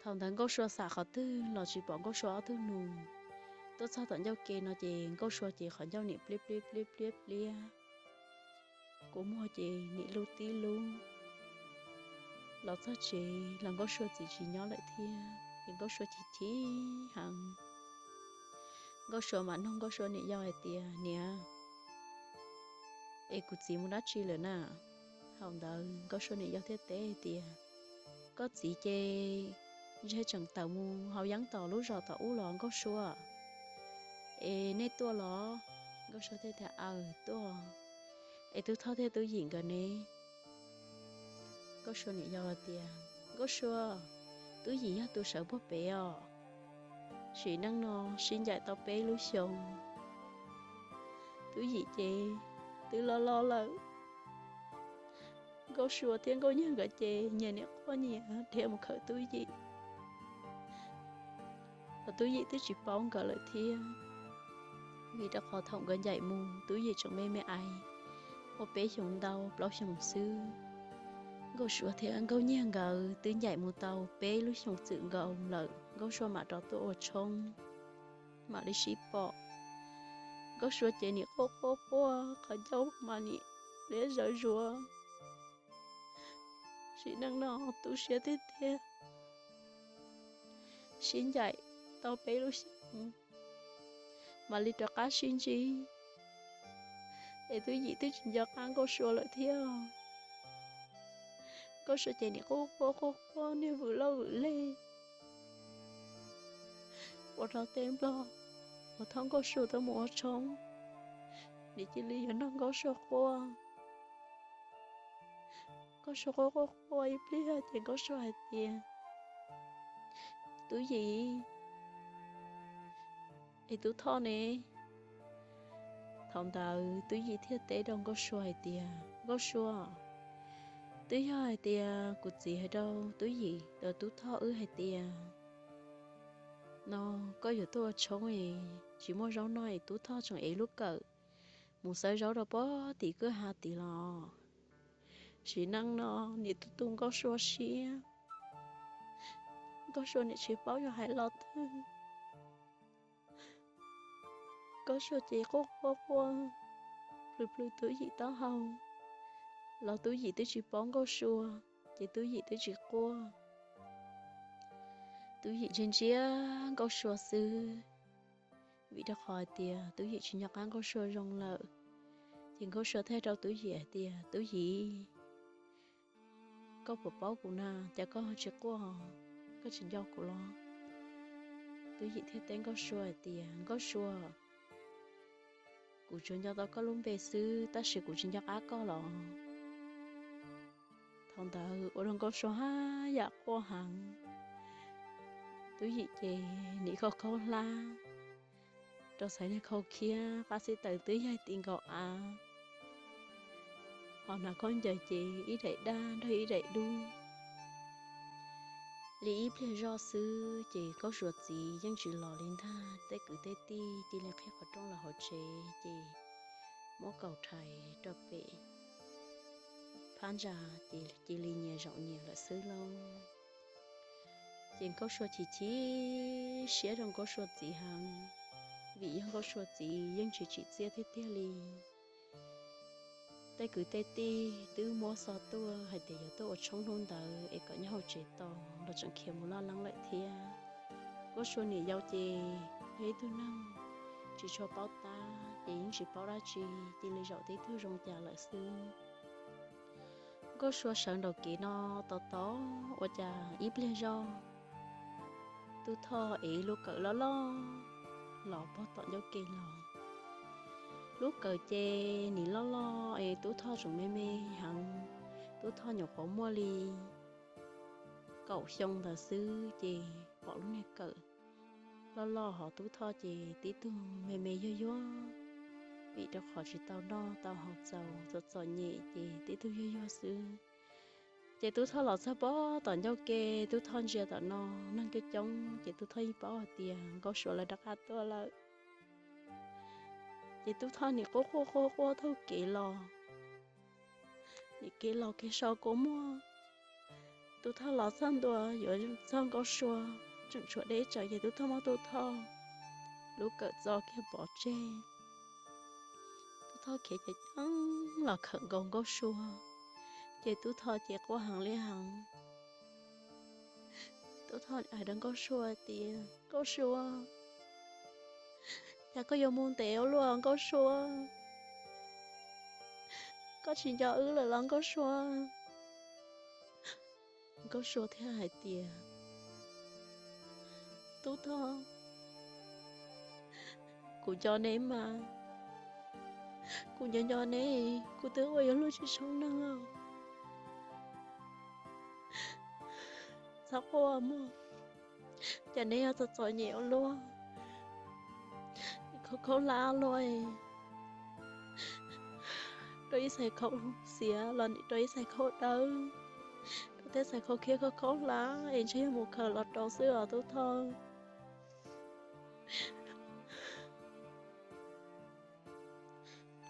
Thaum ntawd Nkauj Sua xam qhov twg los tsis pom Nkauj Sua ob tug nus. Tuaj txog tom ncauj ke no ces Nkauj Sua ces qhov ncauj nim pliab pliab pliab pliab pliab, kua muag ces nim lub tib lub. Los txog tsev los Nkauj Sua txiv tsis nyob lawm thiab ces Nkauj Sua chim chim heev. Nkauj Sua mam nug Nkauj Sua niam yau hais tias, niam, es kuv txiv mus dab tsi lawm na? Thaum ntawd Nkauj Sua niam yau thiaj teb hais tias, koj txiv ces ntshe tseem tawm mus haus yeeb tom lub zos tom ub los Nkauj Sua. Es nej tuaj los? Nkauj Sua thiaj tias, aws, tuaj. Es Tub Thoj thiab Tub Yim nkawd ne? Nkauj Sua niam yau tias, Nkauj Sua, Tub Yim yog tus sawv puag pem os. Sim neej no sib ncaim tau peb lub xyoos, Tub Yim ces twb loj loj lawm. Nkauj Sua thiab Nkauj Nyiag nkawd ces nyias niam quaj nyias dhia mus khawm Tub Yim, los Tub Yim twb tsis paub nkawd lawm thiab. Vim rau qhov thaum nkawd ncaim mus Tub Yim tseem me me ais, ua peb xyoos ntau plaub xyoos xwb. Nkauj Sua thiab Nkauj Nyiag nkawd twb ncaim mus tau peb lub xyoos txwm nkaus lawm, Nkauj Sua mam rov tuaj ua tshoob, mam li sib pom. Nkauj Sua ces nim quaj quaj quaj, qhov ncauj mas nim liab zawv zuav. Sim neej no tu siab tiag tiag, sib ncaim tau peb lub xyoos mam li rov qab sib ntsib, es Tub Yim twb tsis nco qab Nkauj Sua lawm thiab. Nkauj Sua ces nim quaj quaj quaj quaj niag vwm loj vwm leg, ua rau tej nplog uas thauj Nkauj Sua tuaj mus ua tshoob, nim cia li yuav nrog Nkauj Sua quaj. Nkauj Sua quaj quaj quaj ib pliag ces Nkauj Sua hais tias, Tub Yim, es Tub Thoj ne? Thaum ntawd Tub Yim thiaj teb rau Nkauj Sua hais tias, Nkauj Sua, twb yog hais tias kuv txiv hais rau Tub Yim, Tub Thoj wb hais tias, no koj yuav tuaj ua tshoob es tsis muaj zaub noj es Tub Thoj tseem ev lub kawm mus xawb zaub rau pob tim kwj ha tid los. Sim neej no nim tu tu Nkauj Sua siab, Nkauj Sua nim tsis paub yog hais lo twg. Nkauj Sua ces quaj quaj quaj, plhws plhws Tub Yim taub hau, los Tub Yim twb tsis paub Nkauj Sua, ces Tub Yim twb tsis quaj. Tub Yim ntsia ntsia Nkauj Sua xwb, vim rau qhov hais tias Tub Yim tsis nco qab Nkauj Sua zoo lawm. Ces Nkauj Sua thiaj rau Tub Yim hais tias, Tub Yim, koj puas paub kuv na, cas koj tsis quaj, koj tsis nco kuv los? Tub Yim thiaj teb Nkauj Sua hais tias, Nkauj Sua, kuv tsuas nco tau koj lub npe xwb tab sis kuv tsis nco qab koj los. Thaum ntawd ua rau Nkauj Sua haj yam quaj heev. Tub Yim ces nim khaub khaub hlab rau txhais niag khau khiab, qab xib taws twb yaig ti nkaus av, ho hnav khaub ncaws ces ib daim daj nrog ib daim dub. Li ib pliag zoj xwb ces Nkauj Sua txiv yeej tsis los li ntag. Tej kwv tej tij cia li qhib qhov rooj los hauv tsev ces muab kaus rhais rau pem phab ntsa ces cia li nyias zaum nyias lawm xwb lauj. Ces Nkauj Sua chim chim siab rau Nkauj Sua txiv heev, vim yog Nkauj Sua txiv yeej tsis tsim txiaj tiag tiag li. Tej kwv tej tij twb muab xov tuaj hais tias yuav tuaj ua tshoob hnub ntawd es kom nyob hauv tsev tos los tseem khiav mus loj leeb lawm thiab. Nkauj Sua niam yau ces yog ib tug neeg tsis tshua paub tab ces yeej tsis paub dab tsi, cia li zaum tib tug zoo cas lawm xwb. Nkauj Sua sawv nraum kev no tos tos ua cas ib pliag zoj Tub Thoj ev lub kawm loj loj los pog tom ncauj ke los. Lub kawm ces nim loj loj es Tub Thoj tseem me me heev, Tub Thoj nyuam qhuav muaj li kaum xyoo ntawd xwb ces pom lub niag kawm loj loj hos Tub Thoj ces tib tug me me yuag yuag, vim rau qhov tsis tau noj tau haus txaus txom txom nyem ces tib tug yuag yuag xwb. Ces Tub Thoj los txog pog tom ncauj ke, Tub Thoj ntsia tom no neeg coob coob ces Tub Thoj yeej paub hais tias Nkauj Sua lawv rov qab tuaj lawm. Ces Tub Thoj nim quaj quaj quaj quaj taug kev los, nim kev los kev so kua muag. Tub Thoj los txog ntua yuav txog Nkauj Sua, tseem tshuav deb tsawv ces Tub Thoj muab Tub Thoj lub kawm txo kiag pov tseg. Tub Thoj khiav ceev ceev los khawm nkaus Nkauj Sua, ces Tub Thoj ces quaj heev li heev. Tub Thoj hais rau Nkauj Sua tias, Nkauj Sua, cas koj yuav mus ntev ua luaj Nkauj Sua? Koj tsis nco wb lawm los Nkauj Sua? Nkauj Sua thiaj hais tias, Tub Thoj, kuv nco neb mas, kuv nco nco neb, kuv twb ua yuav luag tsis zoo neeg os. Txhob quaj mog, cas neb yuav txom txom nyem ua luaj, khaub khaub hlab luaj, rau ib xais khaub xiav los rau ib xais khaub dawb, rau tej xais khaub khiab khaub khaub hlab es ntshe yog mus khaws los rau xwb os Tub Thoj.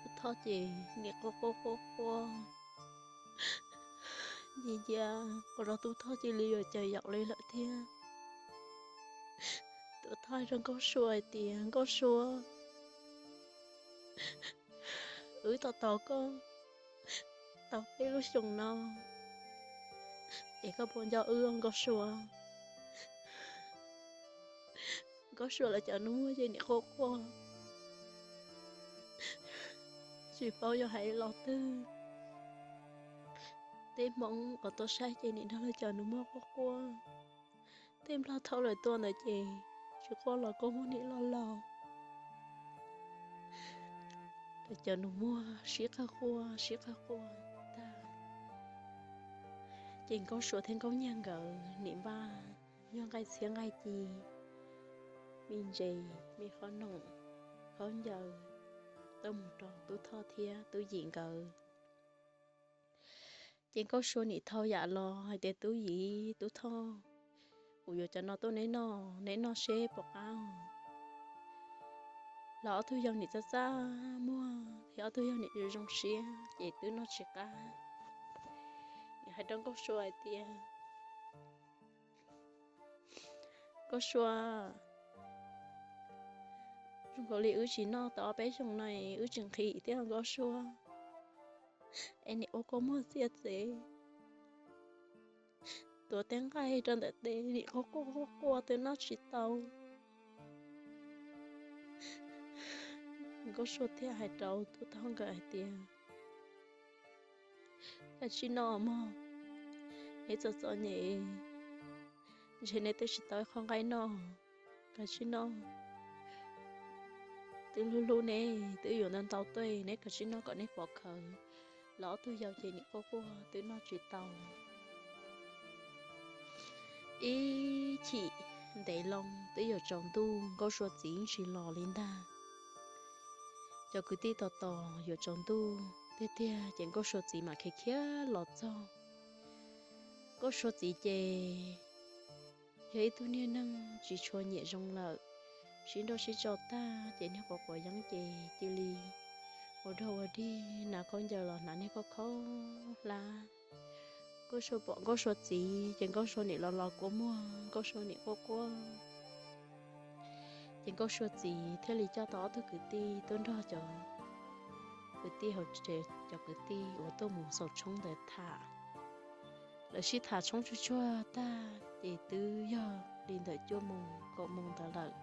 Tub Thoj ces nim quaj quaj quaj quaj, ncia ncia ua rau Tub Thoj cia li yuav caws yaum li lawm thiab. Tub Thoj hais rau Nkauj Sua hais tias, Nkauj Sua, wb tos tos koj tau peb lub xyoos no, es koj puas nco wb Nkauj Sua? Nkauj Sua lawv cov nus muag ces nim quaj quaj, tsis paub yuav hais lo twg. Tej Hmoob uas tuaj saib ces nim nrog lawv cov nus muag quaj quaj. Tej Nplog thauj lawv tuaj ntawd ces tsis quaj los kua muag nim loj loj. Lawv cov nus muag sib qawg quaj sib qawg quaj tag, ces Nkauj Sua thiab Nkauj Nyiag nkawd nim npaj yog nqaij txhiab nqaij ci, me ntses, me qhob noom, khaub ncaws tuaj mus rau Tub Thoj thiab Tub Yim nkawd. Ces Nkauj Sua nim thau yam los hais tias, Tub Yim, Tub Thoj, kuv yuav cov no tuaj neb noj, neb noj seb puas qab. Los ob tug yau nim txaj txaj muag thiab ob tug yau nim zoo zoo siab ces twb noj tsis qab. Nim hais rau Nkauj Sua hais tias, Nkauj Sua, zoo nkaus li wb tsis noj tau ob peb xyoos no, wb tsis nqhis thiab Nkauj Sua. Es nim ua kua muag txiaj txev, tuav tej nqaij rau ntawm tes nim quaj quaj quaj quaj twb noj tsis tau. Nkauj Sua thiaj hais rau tub tog nkawd hais tias, kav tsij noj mog, neb txom txom nyem, ntshe neb twb tsis tau ib qho nqaij noj, kav tsij noj. Twb hlub hlub neb, twb yuav ntau ntau tuaj, neb kav tsij noj kom neb pov khawv. Los ob tug yau ces nim quaj quaj twb noj tsis tau. Ib chim ntev loo twb yuav tsaus ntuj, Nkauj Sua txiv tsis los li ntag. Cov kwv tij tos tos yuav tsaus ntuj tiag tiag ces Nkauj Sua txiv mam khiav khiav los txog. Nkauj Sua txiv ces yog ib tug niag neeg tsis tshua nyiam zoo lawm, sib nrauj sib tso tag ces niag quav quav yeeb ces cia li ua dog ua dig, hnav khaub ncaws los hnav niag khaub khaub hlab. Nkauj Sua pom Nkauj Sua txiv ces Nkauj Sua nim los los kua muag, Nkauj Sua nim quaj quaj. Ces Nkauj Sua txiv thiaj li coj tau ob tug kwv tij tuaj nrog cov kwv tij hauv tsev, cov kwv tij uas tuaj mus xaus tshoob ntawd tham. Lawv sib tham tshoob tsuag tsuag tag ces twb yog li ntawm cuaj moos kaum moos ntawd lawm.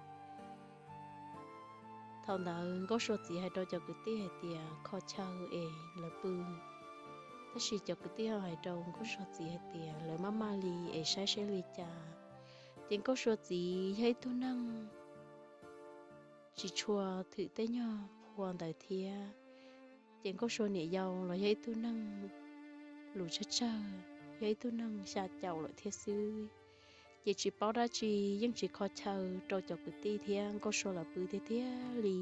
Thaum ntawd Nkauj Sua txiv hais rau cov kwv tij hais tias kho chaw es lawv pw, tab sis cov kwv tij ho hais rau Nkauj Sua txiv hais tias lawv maj maj li es saib seb li cas. Ces Nkauj Sua txiv yog ib tug neeg tsis tshua thwm tej nyuag qhua ntawd thiab. Ces Nkauj Sua niam yau los yog ib tug neeg lus tsawg tsawg, yog ib tug neeg xya caum lawm thiab xwb. Ces tsis paub dab tsi, yeej tsis kho chaw rau cov kwv tij thiab Nkauj Sua lawv pw tiag tiag li.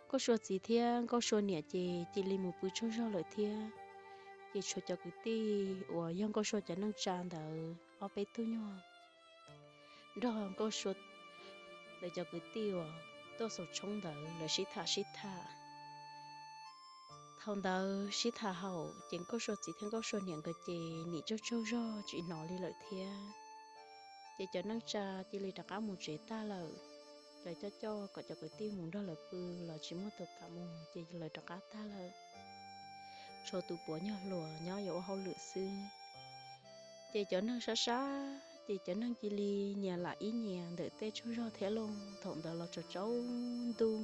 Nkauj Sua txiv thiab Nkauj Sua niam ces cia li mus pw tsaug zog lawm thiab. Ces tshuav cov kwv tij uas yog Nkauj Sua cov neej tsa ntawd ob peb tug nyuag nrog Nkauj Sua lawv cov kwv tij uas tuaj xaus tshoob ntawd lawv sib tham sib tham. Thaum ntawd sib tham haum ces Nkauj Sua txiv thiab Nkauj Sua niam nkawd ces nim tsaug tsaug zog tsis hnov li lawm thiab. Ces cov neej tsa cia li rov qab mus tsev tag lawm. Lawv coj coj kom cov kwv tij mus nrog lawv pw los tsis muaj tus kam mus ces lawv rov qab tag lawm. Tshuav tus puav nyuag hluas nyob yuav ua hauj lwm xwb. Ces cov neeg sab sab ces cov neeg cia li nyias lam ib nyias ntawm tej tsaug zog thiab lauj. Thaum ntawd los tsaus tsaus ntuj,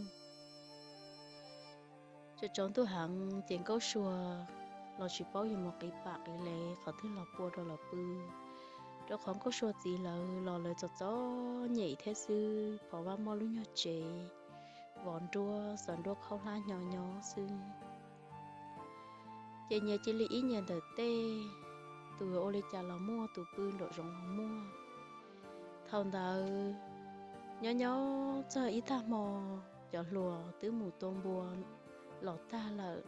tsaus tsaus ntuj heev ces Nkauj Sua los tsis paub yuav mus qiv pam qiv lev qhov twg los pua rau lawv pw, rau qhov Nkauj Sua txiv lawv los lawv txom txom nyem thiab xwb, phov vaj muaj lub nyuag tsev vov nruab, xaws nruab khaub hlab nyo nyob xwb. Ces nyias cia li ib nyias ntawm tej, tus yuav ua li cas los muaj, tus pw nraum zoov los muaj. Thaum ntawd nyob nyob txog ib tag hmo, cov hluas twb mus tua npua los tag lawm,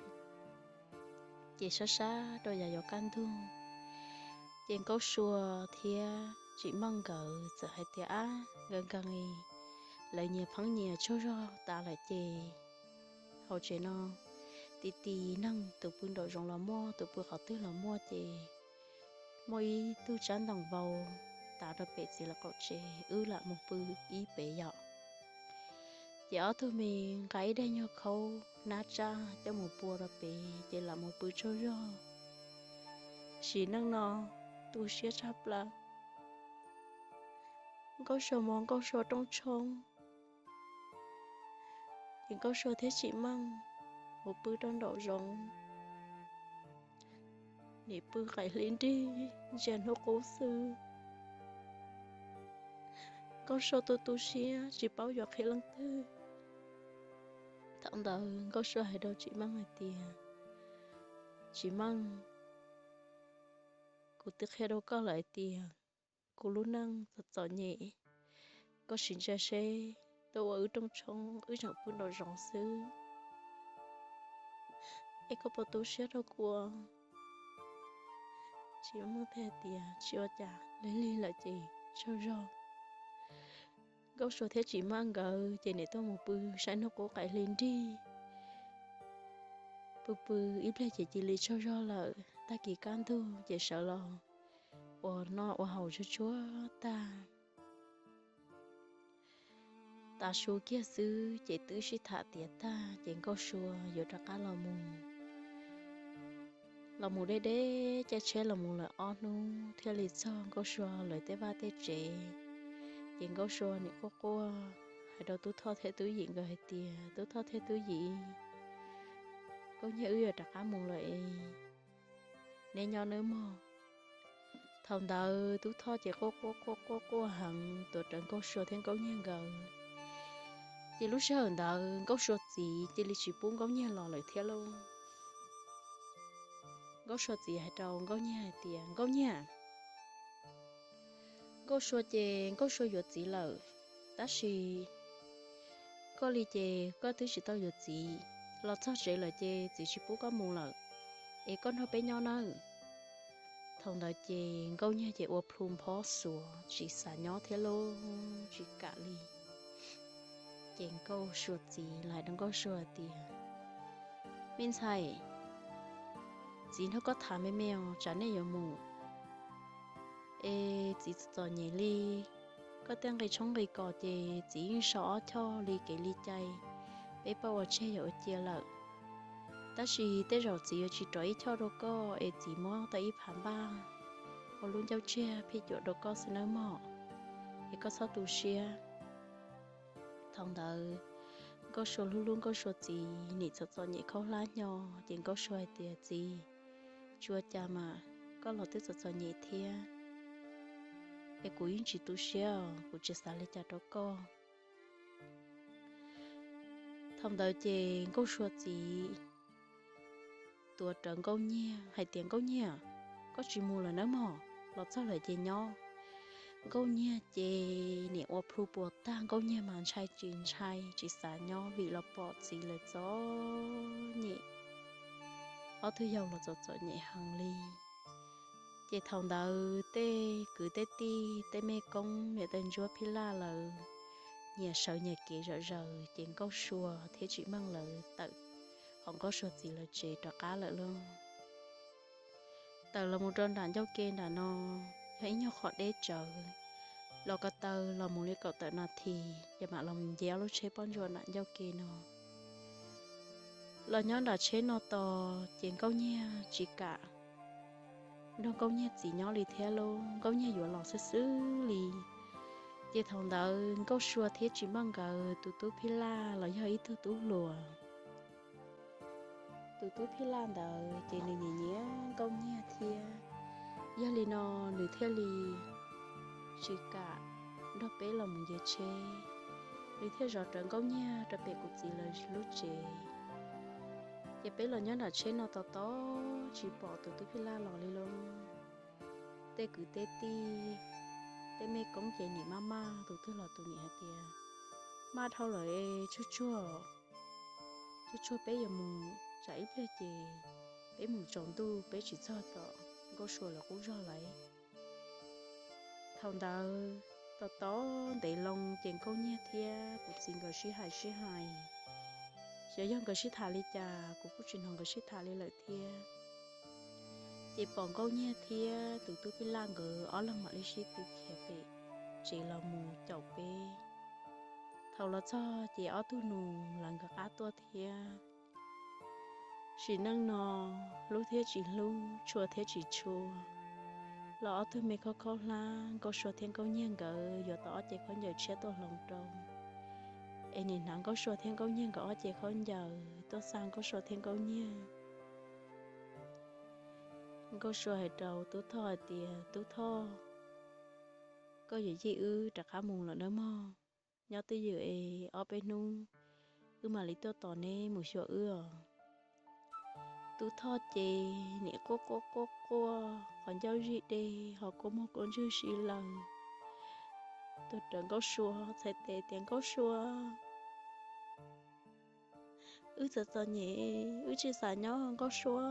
ces sab sab rau yav yuav kaj ntug, ces Nkauj Sua thiab Tsim Meej nkawd txawm hais tias, ab, nkawd nkees li, lawv nyias pheeb nyias tsaug zog tas lawm ces hauv tsev no ti ti neeg, tus pw nraum zoov los muaj, tus pw qhov twg los muaj, ces muaj ib tug tsab ntoos vau tav rau pem txiv lawv qaum tsev, wb lam mus pw ib pem yom. Ces ob tug me nqa ib daim nyuag khaub hnab tsaj coj mus pua rau pem ces lam mus pw tsaug zog. Sim neej no tu siab tshaj plaws, Nkauj Sua mos Nkauj Sua rooj tshoob, ces Nkauj Sua thiab Tsim Meej mus pw rau nraum zoov, nim pw qaim hli nrig ntsia hnub qub xwb. Nkauj Sua tu tu siab tsis paub yuav qhia leej twg. Thaum ntawd Nkauj Sua hais rau Tsim Meej hais tias, Tsim Meej, kuv twb qhia rau koj lawm hais tias kuv lub neej txom txom nyem, koj sim ntsia seb, tuaj ua wb rooj tshoob wb tseem pw nraum zoov xwb, es koj puas tu siab rau kuv? Tsis muaj teb hais tias tsis ua cas, lig lig lawm ces tsaug zog. Nkauj Sua thiab Tsim Meej nkawd ces nim tuaj mus pw saib hnub qub qaim hli nrig, pw pw ib pliag ces cia li tsaug zog lawm. Tag kis kaj ntug ces sawv los ua noj ua haus tsuag tsuag tag, tav su kiag xwb ces twb sib tham tiav tag ces Nkauj Sua yuav rov qab los mus. Los mus deb deb caij tsheb los mus lawm ob hnub thiaj li txog Nkauj Sua lawv tej vaj tej tsev. Ces Nkauj Sua nim quaj quaj hais rau Tub Thoj thiab Tub Yim nkawd hais tias, Tub Thoj thiab Tub Yim, Nkauj Nyiag wb yuav rov qab mus lawm es neb nyob nawb mog. Thaum ntawd Tub Thoj ces quaj quaj quaj quaj quaj heev tuav rawv Nkauj Sua thiab Nkauj Nyiag nkawd. Ces lub sij hawm ntawd Nkauj Sua txiv cia li tsis pub Nkauj Nyiag los lawm thiab lauj. Nkauj Sua txiv hais rau Nkauj Nyiag hais tias, Nkauj Nyiag, Nkauj Sua ces Nkauj Sua yuav txiv lawm, tab sis koj li ces koj twb tsis tau yuav txiv, los txog tsev lawm ces txiv tsis pub koj mus lawm, es koj nrog peb nyob nawb. Thaum ntawd ces Nkauj Nyiag ces ua plhu nphob xuav tsis xav nyob thiab lauj, tsis kam li. Ces Nkauj Sua txiv hais rau Nkauj Sua tias, Me ntxhais, txiv nrog koj tham me me os, tsam nej yuav mus es txiv txom txom nyem li. Koj tej nqi tshoob nqi kos ces txiv yeej sau ob choj li kev li cai, peb pab ua tseg yog ua cia lawm. Tab sis tej zaum txiv yuav tsis rov ib choj rau koj es txiv muab tau ib phav npaj ua lub ncauj tsiag phij cuam rau koj xwb nawb mog, es koj txhob tu siab. Thaum ntawd Nkauj Sua hlub hlub Nkauj Sua txiv nim txom txom nyem khaub hlab hnyo, ces Nkauj Sua hais tias, Txiv, tsis ua cas mas, koj los twb txom txom nyem thiab, es kuv yeej tsis tu siab os, kuv tsis xav li cas rau koj. Thaum ntawd ces Nkauj Sua txiv tuav rawv Nkauj Nyiag hais tias, Nkauj Nyiag, koj tsis mus lawm nawb mog, los txog lawm ces nyob. Nkauj Nyiag ces nim ua plhu puas tag, Nkauj Nyiag mas ntshai tsis ntshai tsis xav nyob vim los pom txiv lawv txom nyem, ob tug yau los txom txom nyem heev li. Ces thaum ntawd tej kwv tej tij tej mej koob niam tais ntsuab phij laj lawv nyias sawv nyias kev zom zaws, ces Nkauj Sua thiab Tsim Meej lawv tawm hauv Nkauj Sua txiv lawv tsev rov qab lawm lauj. Tawm los mus rau nram ncauj ke nram no, yog ib nyuag qhov deb tsawv, los ko taw los mus li kaum tawm nas this ces mam los mus nce ob lub tsheb pob ntsuam nram ncauj ke no. Los nyob nram tsheb no tos ces Nkauj Nyiag tsis kam nrog Nkauj Nyiag txiv nyob li thiab lauj, Nkauj Nyiag yuav los xwb xwb li. Ces thaum ntawd Nkauj Sua thiab Tsis Npaj nkawd tus tub phij laj los yog ib tug tub hluas. Tus tub phij laj ntawd ces nws nyiam nyiam Nkauj Nyiag thiab, yog li no nws thiaj li tsis kam nrog peb los mus nce tsheb, nws thiaj zov rawv Nkauj Nyiag rau pem kuv txiv lawv lub tsev. Ces peb los nyob nram tsheb no tos tos tsis pom tus tub phij laj los li lauj. Tej kwv tej tij, tej mej koob ces nim maj maj tus twg los tus nim hais tias, Maj dhau lawm, tsuag tsuag, tsuag tsuag peb yuav mus, tsam ib pliag ces peb mus tsaus ntuj peb tsis txog tom Nkauj Sua lawv qub zog lawm. Thaum ntawd tos tos ntev loo ces Nkauj Nyiag thiab kuv txiv nkawd sib hais sib hais, xyov yog nkawd sib tham li cas kuv kuj tsis hnov nkawd sib tham li lawm thiab. Ces pom Nkauj Nyiag thiab tus tub phij laj nkawd ob leeg mam li sib tw khiav pem tsev los mus caum peb. Thaum los txog ces ob tug nus lawv nkawd qab tuaj thiab. Sim neej no hlub thiab tsis hlub, tshua thiab tsis tshua, los ob tug me khaub khaub hlab Nkauj Sua thiab Nkauj Nyiag nkawd yuav tau ob ce khaub ncaws tshiab tuaj hloov rau. Es nim hnav Nkauj Sua thiab Nkauj Nyiag nkawd ob ce khaub ncaws tuaj xa Nkauj Sua thiab Nkauj Nyiag. Nkauj Sua hais rau Tub Thoj hais tias, Tub Thoj, koj yuav yij wb rov qab mus lawm nawb mog. Nyob twj ywm es ob peb hnub wb mam li tuaj tos neb mus xyuas wb os. Tub Thoj ces nim quaj quaj quaj quaj, qhov ncauj zij dej ho kua muag kua ntswg si lawm. Tuav rawv Nkauj Sua txhais tes tias, Nkauj Sua, wb txom txom nyem, wb tsis xav nyob Nkauj Sua.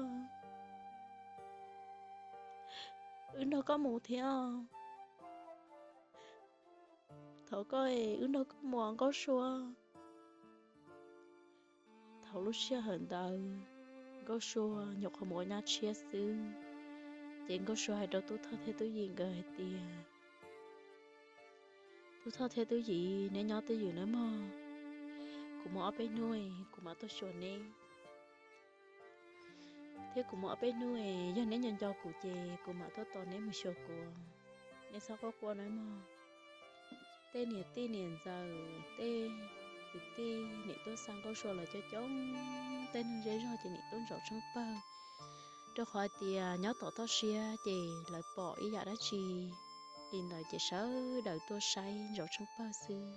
Wb nrog koj mus thiab. Thov koj es wb nrog koj mus Nkauj Sua. Thaum lub sij hawm ntawd Nkauj Sua nyuam qhuav mus ua nyab tshiab xwb, ces Nkauj Sua hais rau Tub Thoj thiab Tub Yim nkawd hais tias, Tub Thoj thiab Tub Yim, neb nyob twj ywm nawb mog. Kuv mus ob peb hnub kuv mam tuaj xyuas neb. Thiab kuv mus ob peb hnub, yog neb nco nco kuv ces kuv mam tuaj tos neb mus xyuas kuv. Neb txhob quaj quaj nawb mog. Tej niam tij niam ntxawm, tej kwv tij nim tuaj xa Nkauj Sua los coob coob, tej neeg zej zog ces nim tuaj ntsaum tsheej pawg, rau qhov hais tias nyob tom toj siab ces lawv pom ib yam dab tsi li ntawd ces sawv daws tuaj saib ntsaum tsheej pawg xwb.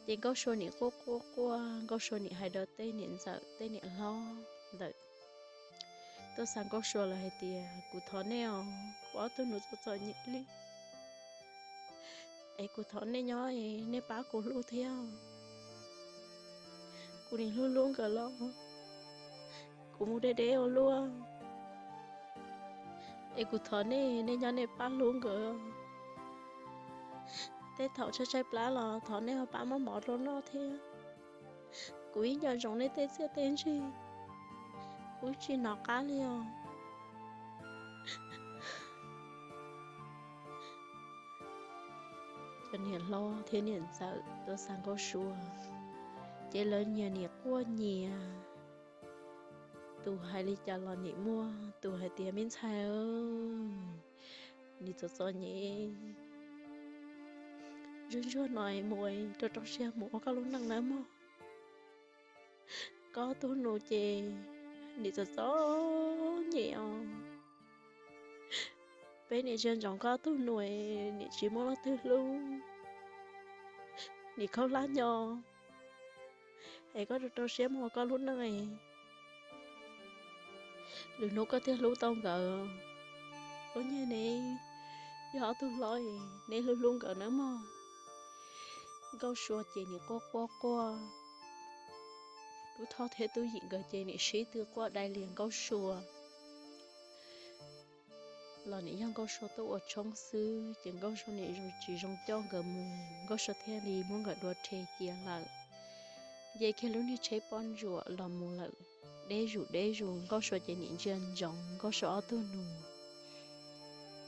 Ces Nkauj Sua nim quaj quaj quaj, Nkauj Sua nim hais rau tej niam ntxawm tej niam hlob ntawm tuaj xa Nkauj Sua lawm hais tias, kuv thov nej os, kuv ob tug nus txom txom nyem li, es kuv thov nej nyob, nej pab kuv hlub thiab. Kuv nim hlub hlub nkawd los kuv mus deb deb ua luaj, es kuv thov nej, nej nyob nej pab hlub nkawd. Tej thaum tshaib tshaib plab los thov nej ho pab muab mov rau noj thiab. Kuv ib nco ntsoov nej tej txiaj tej ntsig, kuv tsis hnov qab li os. Cov niam hlob thiab niam ntxawm tuaj xa Nkauj Sua, ces lawv nyias nim quaj nyias. Tus hais li cas los nim muaj tus hais tias, me ntxhais, nim txom txom nyem, ntsuag ntsuag no mus rau rau siab mus ua koj lub neej nawb mog. Koj tug nus ces nim txom txom nyem os. Peb nim ntsia ntsoov koj tug nus, nim tsis muaj leej twg hlub, nim khaub hlab nyo, es koj rau rau siab mus ua koj lub neej, lwm hnub koj thiaj hlub tau nkawd. Koj nyiag neb yog ob tug hlob, neb hlub hlub nkawd nawb mog. Nkauj Sua ces nim quaj quaj quaj, Tub Thoj thiab Tub Yim nkawd ces nim sib tw quaj dai lias Nkauj Sua. Los nim yog Nkauj Sua tuaj ua tshoob xwb ces Nkauj Sua nim tsis zoo coj nkawd mus, Nkauj Sua thiaj li muab nkawd dua rhe cia lawm. Nce kiag lub niag tsheb poj ntsuam los mus lawm. Deb zus deb zus, Nkauj Sua ces nim ntsia ntsoov Nkauj Sua ob tug nus,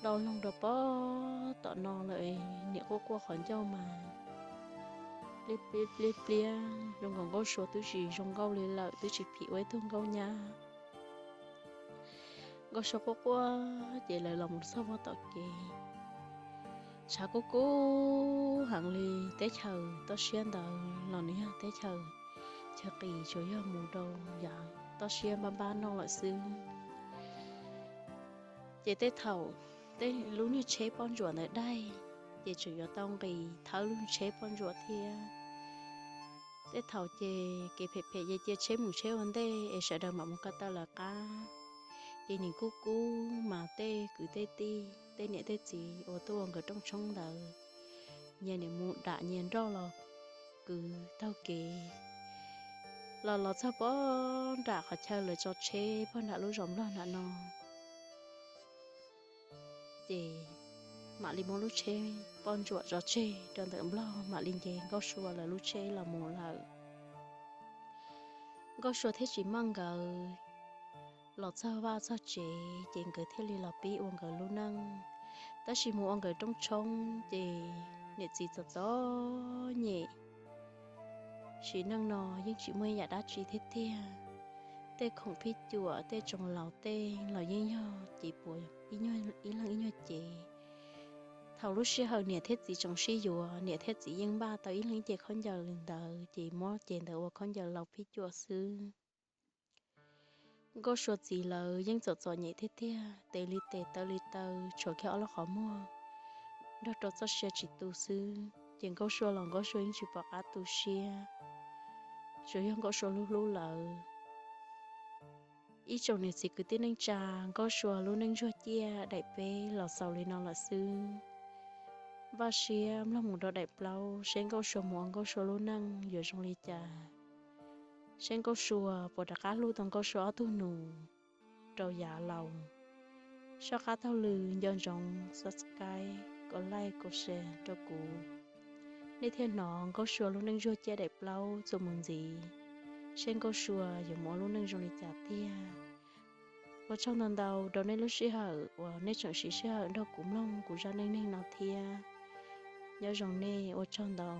dau loog rau pob tom no lawm, nim quaj quaj qhov ncauj mas pliab pliab pliab, zoo nkaus Nkauj Sua twb tsis zoo nkauj li lawm, twb tsis phim ua ib tug nkauj nyab. Nkauj Sua quaj quaj ces lawv los mus txog pob tom kev, tshav kub kub heev li. Teb chaws toj siab ntawd los nws yog teb chaws chaw qis, tsuas yog mus rau yav toj siab npab npab noj lawm xwb. Ces tej thaum tej lub niag tsheb poj ntsuam ntawd daig, ces tseem yuav tau nqis thawb lub tsheb poj ntsuam thiab. Tej thaum ces kev phem phem ces cia tsheb mus tsheb ua ntej es sawv daws mam mus ko taw lawv qab. Ces nim kub kub mas tej kwv tej tij tej niam tej txiv uas tuaj ua nkawd rooj tshoob ntawd, nyias nim mus dam nyias nroj los kwv taug kev, los los txog pob nram qhov chaw lawv tso tsheb pob nram lub zos Nplog nram no. Ces mam li muab lub tsheb poj ntsuam tso tseg rau ntawm Nplog, mam li nce Nkauj Sua lawv lub tsheb los mus lawm. Nkauj Sua thiab Tsis Maj nkawd los txog vaj txog tsev ces nkawd thiaj li los pib ua nkawd lub neej. Tab sis mus ua nkawd rooj tshoob ces niam txiv txom txom nyem, sim neej no yeej tsis muaj ib yam dab tsi thiab tiag. Tej khoom phij cuam tej tsoos laus tej los yeej yog cev puav ib leeg ib nyuag cev. Thaum lub sij hawm niam thiab txiv tseem sib yuav, niam thiab txiv yeej npaj tau ib leeg ib ce khaub ncaws li ntawd ces muab cev ntawd ua khaub ncaws laus phij cuam xwb. Nkauj Sua txiv lawv yeej txom txom nyem tiag tiag, tes li tes taw li taw, tshuav kiag ob lub qhov muag nrog rau txoj sia tsis tu xwb. Ces Nkauj Sua los Nkauj Sua yeej tsis pom qab tu siab, tsuas yog Nkauj Sua hlub hlub lawv. Ib tsoom niam txiv kwv tij neej tsa, Nkauj Sua lub neej ntsuag ciaj daim peb los xaus li no lawm xwb. Npaj siab mloog mus rau daim plaub seb Nkauj Sua mus ua Nkauj Sua lub neej yuav zoo li cas, seb Nkauj Sua puas rov qab hlub tau Nkauj Sua ob tug nus rau yav laus. Soj qab taug lw nco ntsoov subscribe, kom like, kom share rau kuv, nej thiaj hnov Nkauj Sua lub neej ntsuag ciaj daim plaub txuas mus ntxiv, seb Nkauj Sua yuav mus ua lub neej zoo li cas tiag. Ua tsaug ntau ntau rau nej lub sij hawm uas nej tseem siv sij hawm nrog kuv mloog kuv zaj neej neeg no thiab. Nyob zoo nej, ua tsaug ntau.